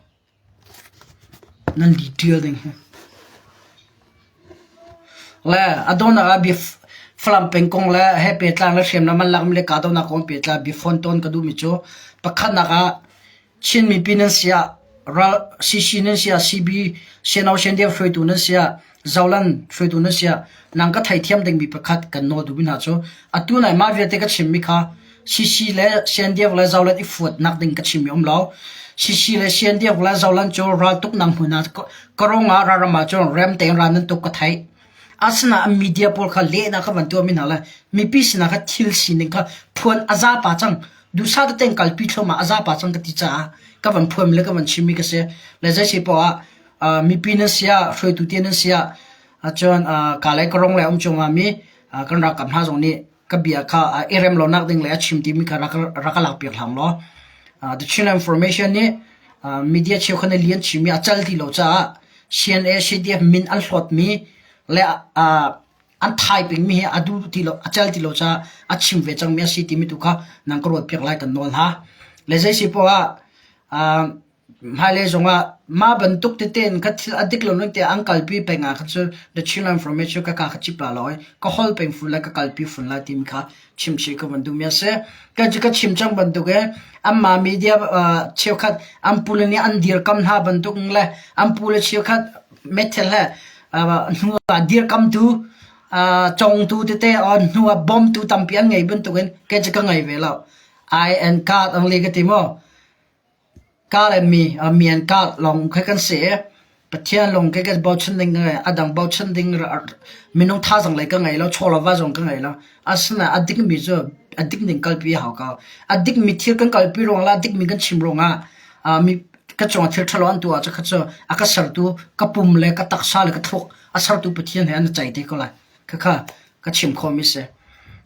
Nan li ṭial ding hi. Le a donghnak ah bia Falam pengkong le he pehtlang le hriamnam an lakmi le kahdohnak kong pehtlai biafawn tawn ka duhmi cu pakhatnak ah Chin mipi nan si ah ral CC nan si ah CB CNO CNDF hruaitu nan si ah Zolan hruaitu nan si ah nang ka theithiam dingmi pakhat kan nawl duhmi hna cu atu nai mah vialte ka chimmi kha CC le CNDF le Zolan i fuatnak ding ka chimmi um lo. CC le CNDF le Zolan cu raltuknak hmun ah karong ah ralram ah cun rem tein ral nan tuk ka theih. Asinain media pawl kha lehnak kha van tuahmi hna le mipi sinah kha thil sining kha phuan a zapa cang. Duhsah tein kalpi thluahmah a zapa cang ka ti caah ka van phuanmi le ka van chimmi ka si. Le zei si poah ah mipi nan si ah hruaitu te nan si ah cun ka le ka rong le um cungah mi kan ralkap hna zong nih ka bia kha i rem lonak ding le a chim timi kha rak rak ka lakpiak hlang law The Chin Information nih media cheukhat nih lian chimmi a cal ti lo caah CNA CDF min an hlawtmi le an thai pengmi hi a duh ti lo a cal ti lo caah a chim ve cangmi a si timi tu kha nan ka ruat piak lai kan nawl hna. Le zei si poah ah Hmailei zongah mah bantuk tete in kha thil a dik lo ning tiah an kalpi peng ah khan cun the Chinland Information ka ka chip la lo i ka holh peng fun lai ka kalpi fun lai timi kha chimchih ka van duhmi a si. Ka ka chim cang bantuk in anmah media cheukhat an pule nih an dirkam hna bantuk le an pule cheukhat meithal he hnu ah dirkamtu congtu tete hnu ah bawmtu tampi an ngei bantuk in kei cu ka ngei ve lo. I and God only ka ti mu. Ka le mi, mi an kah lawng khi kan si i Pathian lawng khi kan bochan ding ka ngei. A dang bochan ding minung thazaang lei ka ngei lo, chaw le va zong ka ngei lo. Asinain a dikmi cu a dik ning kalpi a hau ko. A dikmi thil kan kalpi ruang le a dikmi kan chim ruangah mi ka cungah thil ṭhalo an tuah ahcun kha cu a ka sertu ka pum le ka taksa le ka thluak a sertu Pathian he an i ceih te ko lai. Khakha ka chim khawhmi si.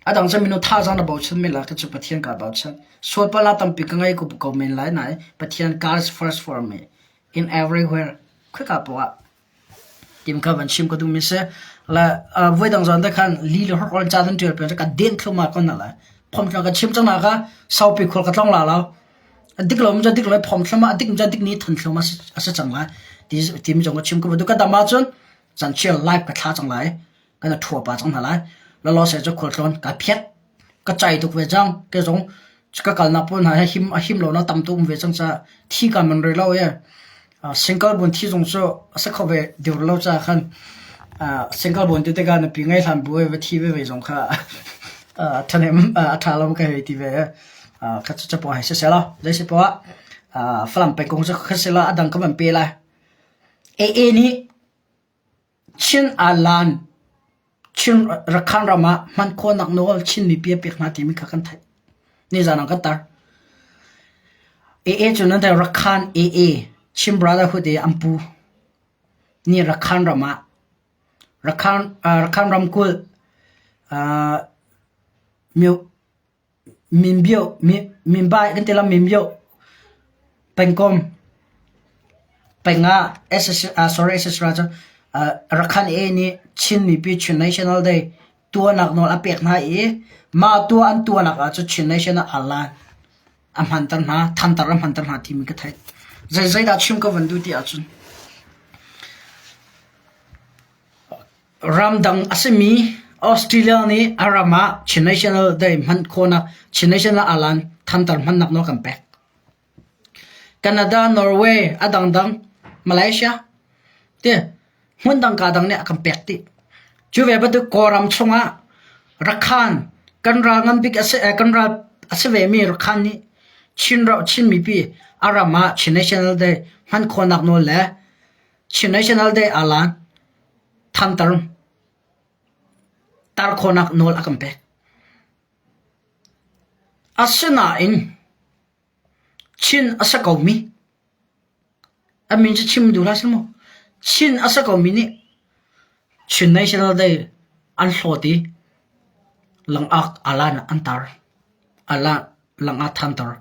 A dang cu minung thazaang na bochan men lai, cu Pathian kaa bochan. Sualpalnak tampi ka ngei ko men lai nain Pathian God is first for me in everywhere. Khika poah ah tim kha van chim ka duhmi si. Le voi dang zawn te khan li le horol ca nan ṭial peng ka den thluma kon na lai. Phom ka chim cang na ka saupi khual ka tlong la lo. A dik lo mi dik lo phom thluma a dik mi dik ni than thluma a si cang lai. Ti tim zong ka chim ka ka dam ahcun Zanchiar live ka thla cang lai. Kan i ṭhua pa cang hna lai. Lalaw se cu khualtlawn ka phiat. Ka cai tuk ve cang. Ke zong ka kalnak pawl hna he him a him lo na tam tuk um ve cang caah thi ka man rih lo e. Single bun thi zong cu a si kho ve dir lo caah khan single bun ti tikah nupi ngei hlan bu va thi ve ve zong kha ṭhahnem a ṭha lo ka hei ti ve. Kha cu capo hei siseh law zei si poah Falam pengkung cu kha si la a dang ka van pe lai. AA nih Chin Alan Chin Rakhan ram ah hman khawhnak nawl Chin mipi a pek hna timi kha kan theih. Nizan ah kan tar. AA cu nan theih Rakhan AA Chin Brotherhood i an pu nih Rakhan ram ah Rakhan, uh, Rakhan ramkulh uh, Minbio, Minbai kan ti lo Minbio pengkom peng ah SSR sorry SSR cu Rakhan A nih Chin mipi Chin National Day tuahnak nawl a pek hna i mah tuah an tuahnak ah cun Chin National alan a hmanter hna, thantar a hmanter hna timi ka theih. Zei zeidah chim ka van duh ti ahcun Ramdang a simi Australia nih a ram ah Chin National Day hman khawhnak Chin National alan thantar hmannak nawl kan pek. Canada, Norway, a dangdang, Malaysia ti hmundang ka dang nih a kan pek dih. Cu ve bantuk Kawlram chungah Rakhan kan ral ngan bik a si kan ral a si vemi Rakhan nih Chin Chin mipi a ram ah Chin National Day hman khawhnak nawl le Chin National Day alan thantar tar khawhnak nawl a kan pek. Asinain Chin a si komi a min cu chim duh hlah seh mu. Chin a si komi nih Chin National Day an hlawt i langak alan an tar. Alan langak thantar.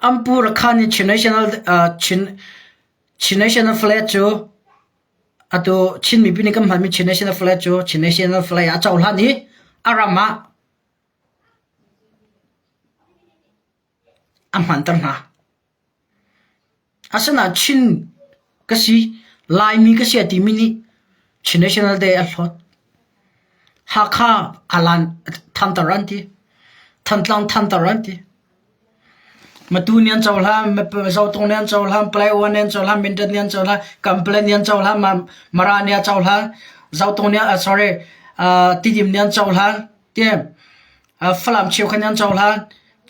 An pu Rakhan nih Chin National Chin Chin National Flag cu atu Chin mipi nih kan hmanmi Chin National Flag cu Chin National Flag ah a cohlan i A ram ah a hmanter hna. Asinain Chin ka si, Laimi ka si a timi nih Chin National Day a hlawt. Hakha alan thantar an ti. Thantlang thantar an ti. Matu nih an cohlan, Zotung nih an cohlan, Palawan nih an cohlan, Mindat nih an cohlan, Kanpalet nih an cohlan, Mara nih a cohlan, Zotung nih, sorry, Tidim nih an cohlan, ti. Falam cheukhat nih an cohlan,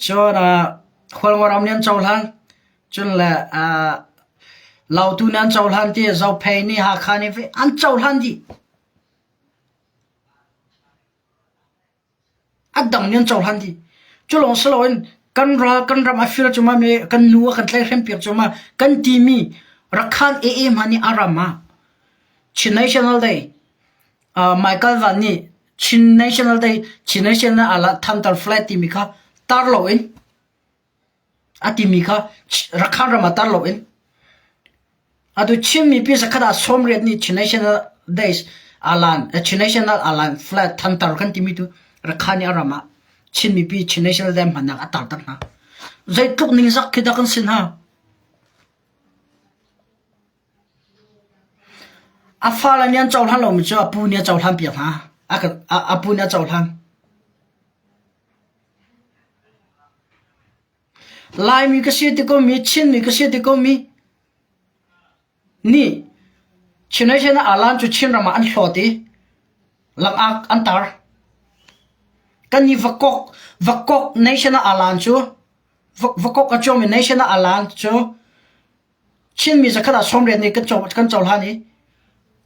cun Khualngoram nih an cohlan, cun le Lautu nih an cohlan ti, Zophei nih, Hakha nih an cohlan dih. A dang nih an cohlan dih. Cu lawng si loin kan ral kan ram a fir cuma mi kan nu a kan tlaihhrem piak cuma kan timi Rakhan AA hmanh nih a ram ah Chin National Day uh, Michael Van nih Chin National Day Chin National ala Thantar Flag timi kha tar loin A timi kha Rakhan ram ah tar loin atu Chin mipi zakhat ah 80 nih Chin National Days alan Chin National alan flag thantar kan timi tu Rakhan nih a ram ah Chin mipi Chin National Day hmannak a tar tak hna. Zeitluk ningzak khi dah kan si hna. A fale nih an cohlan lomi cu a pu nih a cohlan piak hna. A, a pu nih a cohlan. Laimi ka si ti komi, Chinmi ka si ti komi nih Chin Nation ah alan cu Chinram ah an hlawt i lam-ak an tar. Kan nih Vakok, Vakok Nation ah alan cu, Vakok a cuangmi Nation ah alan cu Chinmi zakhat ah 80 nih kan kan cohlan i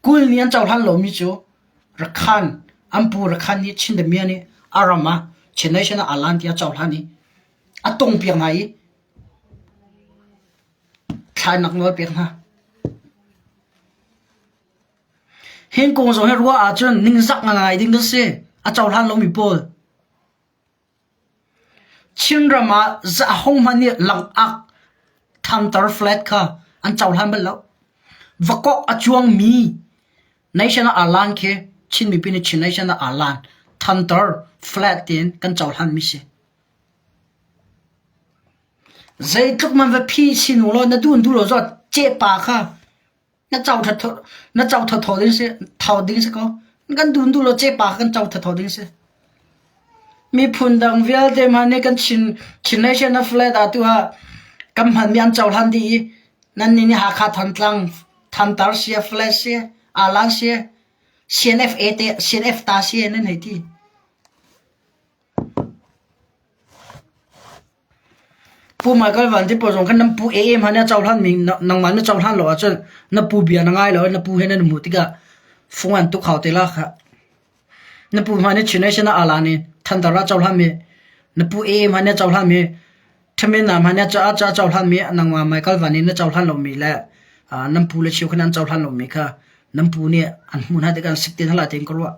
20 nih an cohlan lomi cu Rakhan an pu Rakhan nih Chin Damian nih a ram ah Chin Nation ah alan tiah a cohlan i a tong piak hna i thlainak nawl pek hna. Hin kong zong hi ruah ahcun ningzak ngai ding kan si. A cohlan lomi pawl. Chinram ah zahhung-hmanh nih langak thantar flag kha an cohlan bal lo. Vakok a cuangmi national alan khi Chin mipi nih Chin national alan thantar flag tiin kan cohlanmi si. Zeitluk man va phi sin ulaw na duh in duh lo zawt cehpa kha Na co na co thotho ding si tho ding si ko. Kan dun duh lo cepa kan co thotho ding si. Miphun dang vialte hmanh nih kan Chin Chin Nation of Flat ah tu ah kan hmanmi an cohlan dih i nan nih nih Hakha Thantlang Thantar sia Flat si Alan si CNFA te CNF ta si nan hei ti. Pu Michael Van Ti pawl zong khan nan pu AA hmanh nih a cohlanmi nangmah na cohlan lo ahcun na pu bia na ngai lo i na pu he nan i hmuh tikah fung an tuk hau te la khah. Na pu hmanh nih Chin Nation ah aa lan i Thantar ah cohlanmi na pu AA hmanh nih a cohlanmi Thamin hna hmanh nih a cohlanmi nangmah Michael Van nih na cohlan lomi le nan pu le cheu kha nan cohlan lomi kha nan pu nih an hmuh hna tikah an sik te hna lai tiin ka ruah.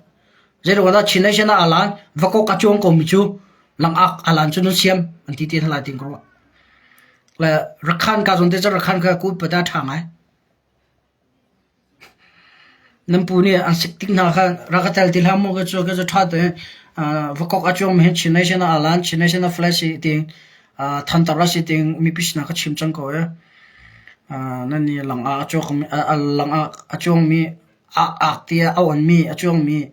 Zeiruang dah Chin Nation ah aa lan vakok a cuang komi cu langak alan cu nan siam an ti te hna lai tin ka ruah. Le Rakhan ka zon te cu Rakhan kha ku pata ṭha ngai. Nan pu nih an sik tik hna kha rak ka tel ti hlah mu ka cu ka cu ṭha te vakok a cuang mi hin Chin Nation ah alan Chin Nation ah flash si ting thantar a si ting mipi sinah ka chim cang ko e. Nan nih langak a cuang langak a cuang mi ak tiah a on mi a cuang mi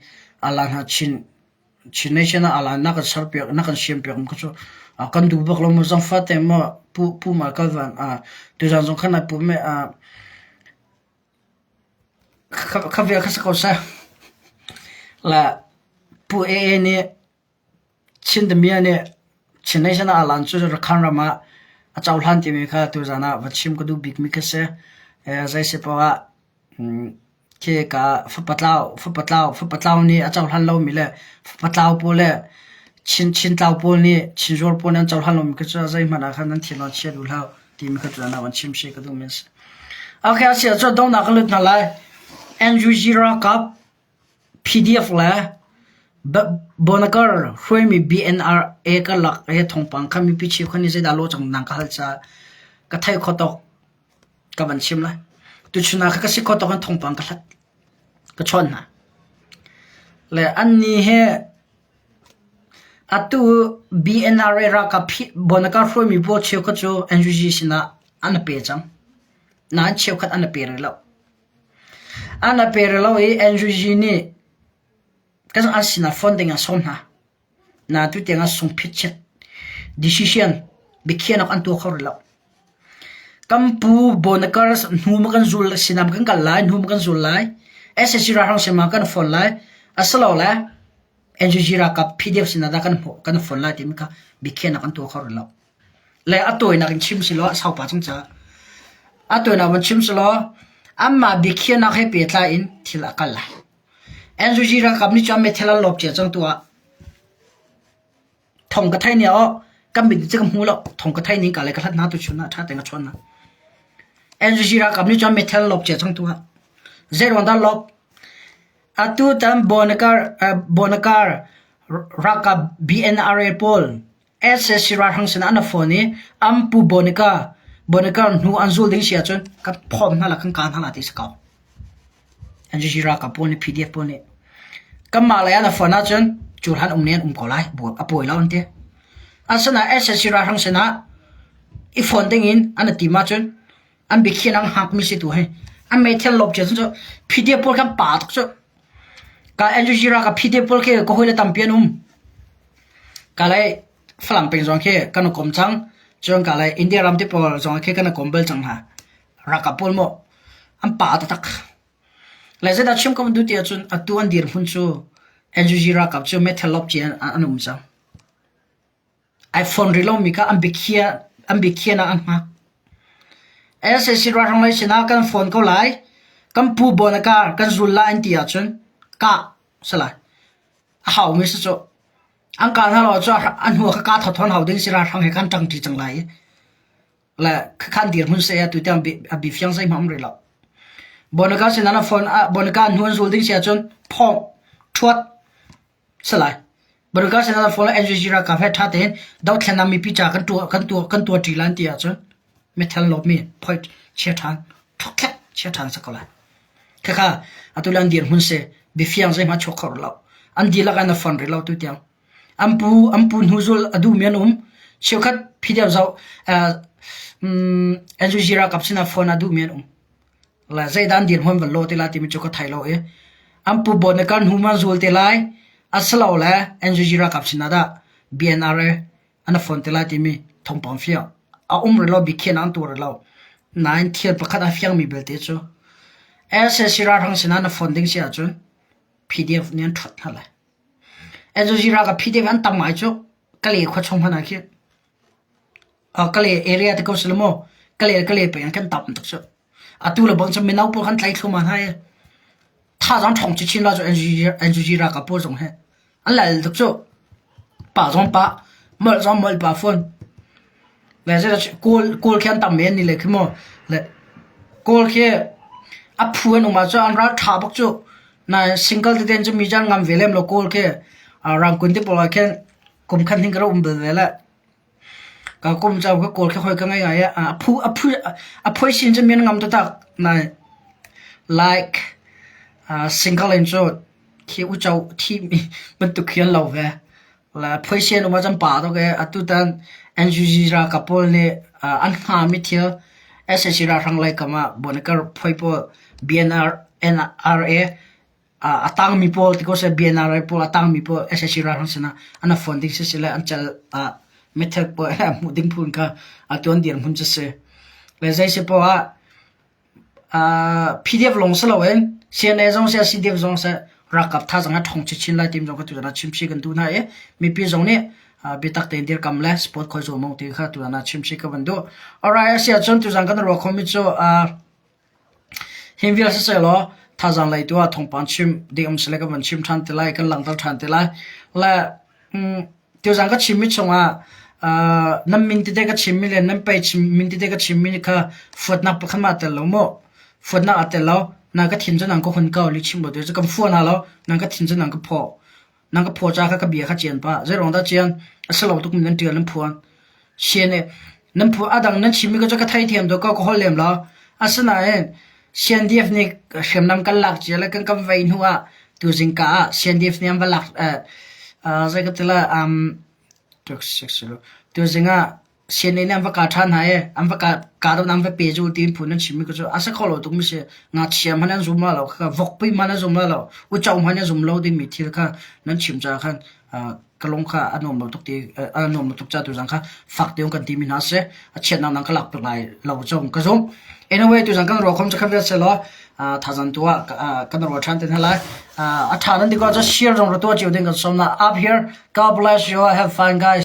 alan ha Chin Chin Nation ah alan na kan serpiak na kan siampiak mu cu kan duh bak lo mu zangfah te maw pu pu Michael Van tuzan zong khan ai pu me kha vel kha si ko seh la pu AA nih Chin Damia nih Chin Nation ah alan cu Rakhan ram ah a cohlan timi kha tuzan ah va chim ka duh bik mi kha si zei si poah ah Khika fapatlau fapatlau fapatlau nih a cohlan lomi le fapatlau pawl le Chin Chintlau pawl nih Chinzuar pawl nih an cohlan lomi kha cu zeihmanh ah khan nan thin ah chia duh hlah timi kha cu an chim si ka duhmi a si. Okay, a si ahcun donghnak ka lut hna lai. NUG ralkap PDF le Bonakar hruaimi BNRA karlak he thawngpang kha mipi cheukhat nih zeidah lawh cang nang ka hal caah ka theih khawh tawk ka van chim lai. Tuchun ah ka si kho tawk in thawngpang ka hlat. Ka chawn hna. Le annih he Atu BNRA ralkap Bonakar hruaimi pawl cheukhat cu NUG sinah an i pe cang. Nain cheukhat an i pe rih lo. An i pe rih lo i NUG nih kan an sinah phone ding ah sawm hna. Na tutiang ah sungphichiat decision biakhiahnak an tuah kho rih lo. Kan pu Bonakar hnu ma kan zul sinah ma kan kal lai, hnu ma kan zul lai. SAC ralhrang sin ma kan phone lai. Asilole NUG ralkap PDF sinah dah kan hmuh kan phone lai timi kha biakhiahnak an tuah kho rih lo. Le a tawinak in chim silaw a saupa cang caah. A tawinak van chim silaw anmah biakhiahnak he pehtlai in thil a kal lai. NUG ralkap nih cun meithal an lawp cia cang tu ah thong ka thei nia aw kan mit cu ka hmu lo thong ka thei ning ka le ka hlat hna tu chun ah ṭha tein ka chawn hna. NUG ralkap nih cun meithal an lawp cia cang tu ah zei ruang dah lawp atu tan Bonakar Bonakar ralkap BNRA pawl SAC ralhrang sinah an phone i an pu Bonica Bonica hnu an zul ding si ahcun kan phawm hna la kan kah hna la ti si ko. NGG ralkap pawl nih PDF pawl nih kanmah lei an phone ahcun cu hlan um nih an um ko lai a pawi lo an ti. Asinain SAC ralhrang sinah i phone ding in an tim ahcun an biakhiah an hngakmi si tu hi an meithal lawp cia cu PDF pawl kan pa tuk cu. Ka NGG ralkap PDF pawl khi ka hawile tampi an um. Kalay Falam peng zong khi kan i kom cang. Cun kalay India ram te pawl zong khi kan i kom bal cang hna. Ralkap pawl maw an pa taktak. Le zeidah chim ka van duh ti ahcun atu an dirhmun cu NUG ralkap cu meithal lawp ci an, an um cang. Ai phone rih lomi kha an biakhiah an biakhiahnak an hngak. SAC ralhrang lei sinah kan phone ko lai. Kan pu Bonakar kan zul lai an ti ahcun kah si lai. A haumi si cu. An kah hna lo ahcun a hnu ah ka kah thawthawn hau ding si ralhrang he kan ṭangṭi cang lai i le khan dirhmun seh atu tiang a bifiang zeihmanh um rih lo. Bonaka sinah na phone ah Bonaka hnu an zul ding si ahcun phawng ṭhuat si lai. Bonaka sinah na phone ah NUG ralkap he ṭha tein dothlennak mipi ca kan tuah kan tuah kan tuah ṭi lai an ti ahcun Meithal lawpmi phoih chia ṭhan ṭhawkṭhek chia ṭhan si ko lai. Khakha atu le an dirhmun si biafiang zeihmanh chuak kho rih lo. An dihlak in a fon rih lo tu tiang. An pu an pu hnuzul a duhmi an um. Cheukhat PDF zoh uh, um, NUG ralkap sinah phone a duhmi an um. La zeidah an dirhmun van lo te la timi cu ka thei lo i an pu bawn kan hnu man zul te lai asilo le NUG ralkap sinah dah BNRA an fon te lai timi thawngpang fiang a um rih lo biakhiahnak an tuah rih lo. Nain thil pakhat a fiangmi belte cu SAC ralhrang sinah na fon ding si ahcun PDF nih an ṭhuat hna lai. SAC ralkap PDF an tam ngai cu Kale khua chung hmanh ah khin Kale area te ko si lo maw Kale Kale peng ah kan tam tuk cu. Atu le bang cu mino pawl kan tlai thluahmah hna i thazaang ṭhawng chinchin la cu NUG ralkap pawl zong hi an lal tuk cu. Pa zong pa, molh zong molh pa fawn. Le kawl kawl khi an tam men ni le khi mu. Le kawl khi a phu an um ahcun an ral ṭha bak cu. Nain single tete cu mi cu an ngam ve lem lo kawl khi rangkun te pawl ah khin kum khat hning ka rak um bal ve le. Ka kum cu ka kawl khi hawi ka ngei ngai i a phu a phu a phuaisin cu min ngam taktak nain like single in cu khi uco thimi bantuk khi an lo ve. Le phuaisian um ahcun pa tuk i atutan NUG ralkap pawl nih an hngami thil sac ralhrang lei kam ah Bonakar phuai pawl BNR NRA a tangmi pawl ti ko seh BNRA pawl a tangmi pawl sac ralhrang sinah an phone ding siseh le an cal ah meithal pawl a hmuh ding phun kha atu an dirhmun cu si. Le zei si poah ah PDF lawng si loin CNA zong seh CDF zong seh ralkap thazaang a ṭhawng chinchin lai timi zong kha tutan ah chimchih kan duh hna i mipi zong nih biatak tein dirkam le support khoi zuam ti kha tutan ah chimchih ka van duh. Alright, a si ahcun tuzan kan ruah khomi cu Hi vial sisehlaw thazaang lei tu ah thawngpang chim ding um sile ka van chim ṭhan te lai, kan langhter ṭhan te lai. Le tuzaan ka chimmi chungah nan min tete ka chimmi le nan pei min tete ka chimmi kha fuatnak pakhat mah tel lo maw? Fuatnak aa tel lo. Na ka thin cu nang ka hun ko, lihchim lo tu cu kan fua hna lo, nang ka thin cu nang ka phaw. Nang ka phaw ca kha ka bia kha cian pah. Zeiruang dah cian? A si lo tuk mi nan ṭial nan phuan. Sian i nan phu a dang nan chimmi ka cu ka theithiam tuk ko ka holh lem lo. Asinain CNDF nih hriamnam kan lak cia le kan kan vei hnu ah tuzing ka ah CNDF nih an va lak. Zei ka ti lai tuzing ah CNA nih an va kah ṭhan hna i an va kahdohnak an va pehzul tiin phun an chimmi kha cu a si kho lo tukmi si. Ngakchia hmanh an zum lai lo, vokpi hmanh an zum lai lo, uico hmanh an zum lo dingmi thil kha nan chim caah khan ka lung kha a nuam lo tuk ti a nuam lo tuk caah tuzan kha fak deuh kan timi hna si. A chiatnak nang ka lak piak lai lo zong ka zumh. Anyway, tuzan kan ruah khom cu kha vial sehlaw thazang tu ah kan ruah ṭhan te hna lai. A ṭha nan ti ko ahcun share zong ra tuah cio ding kan sawm hna. Up here, God bless you. Have fun guys.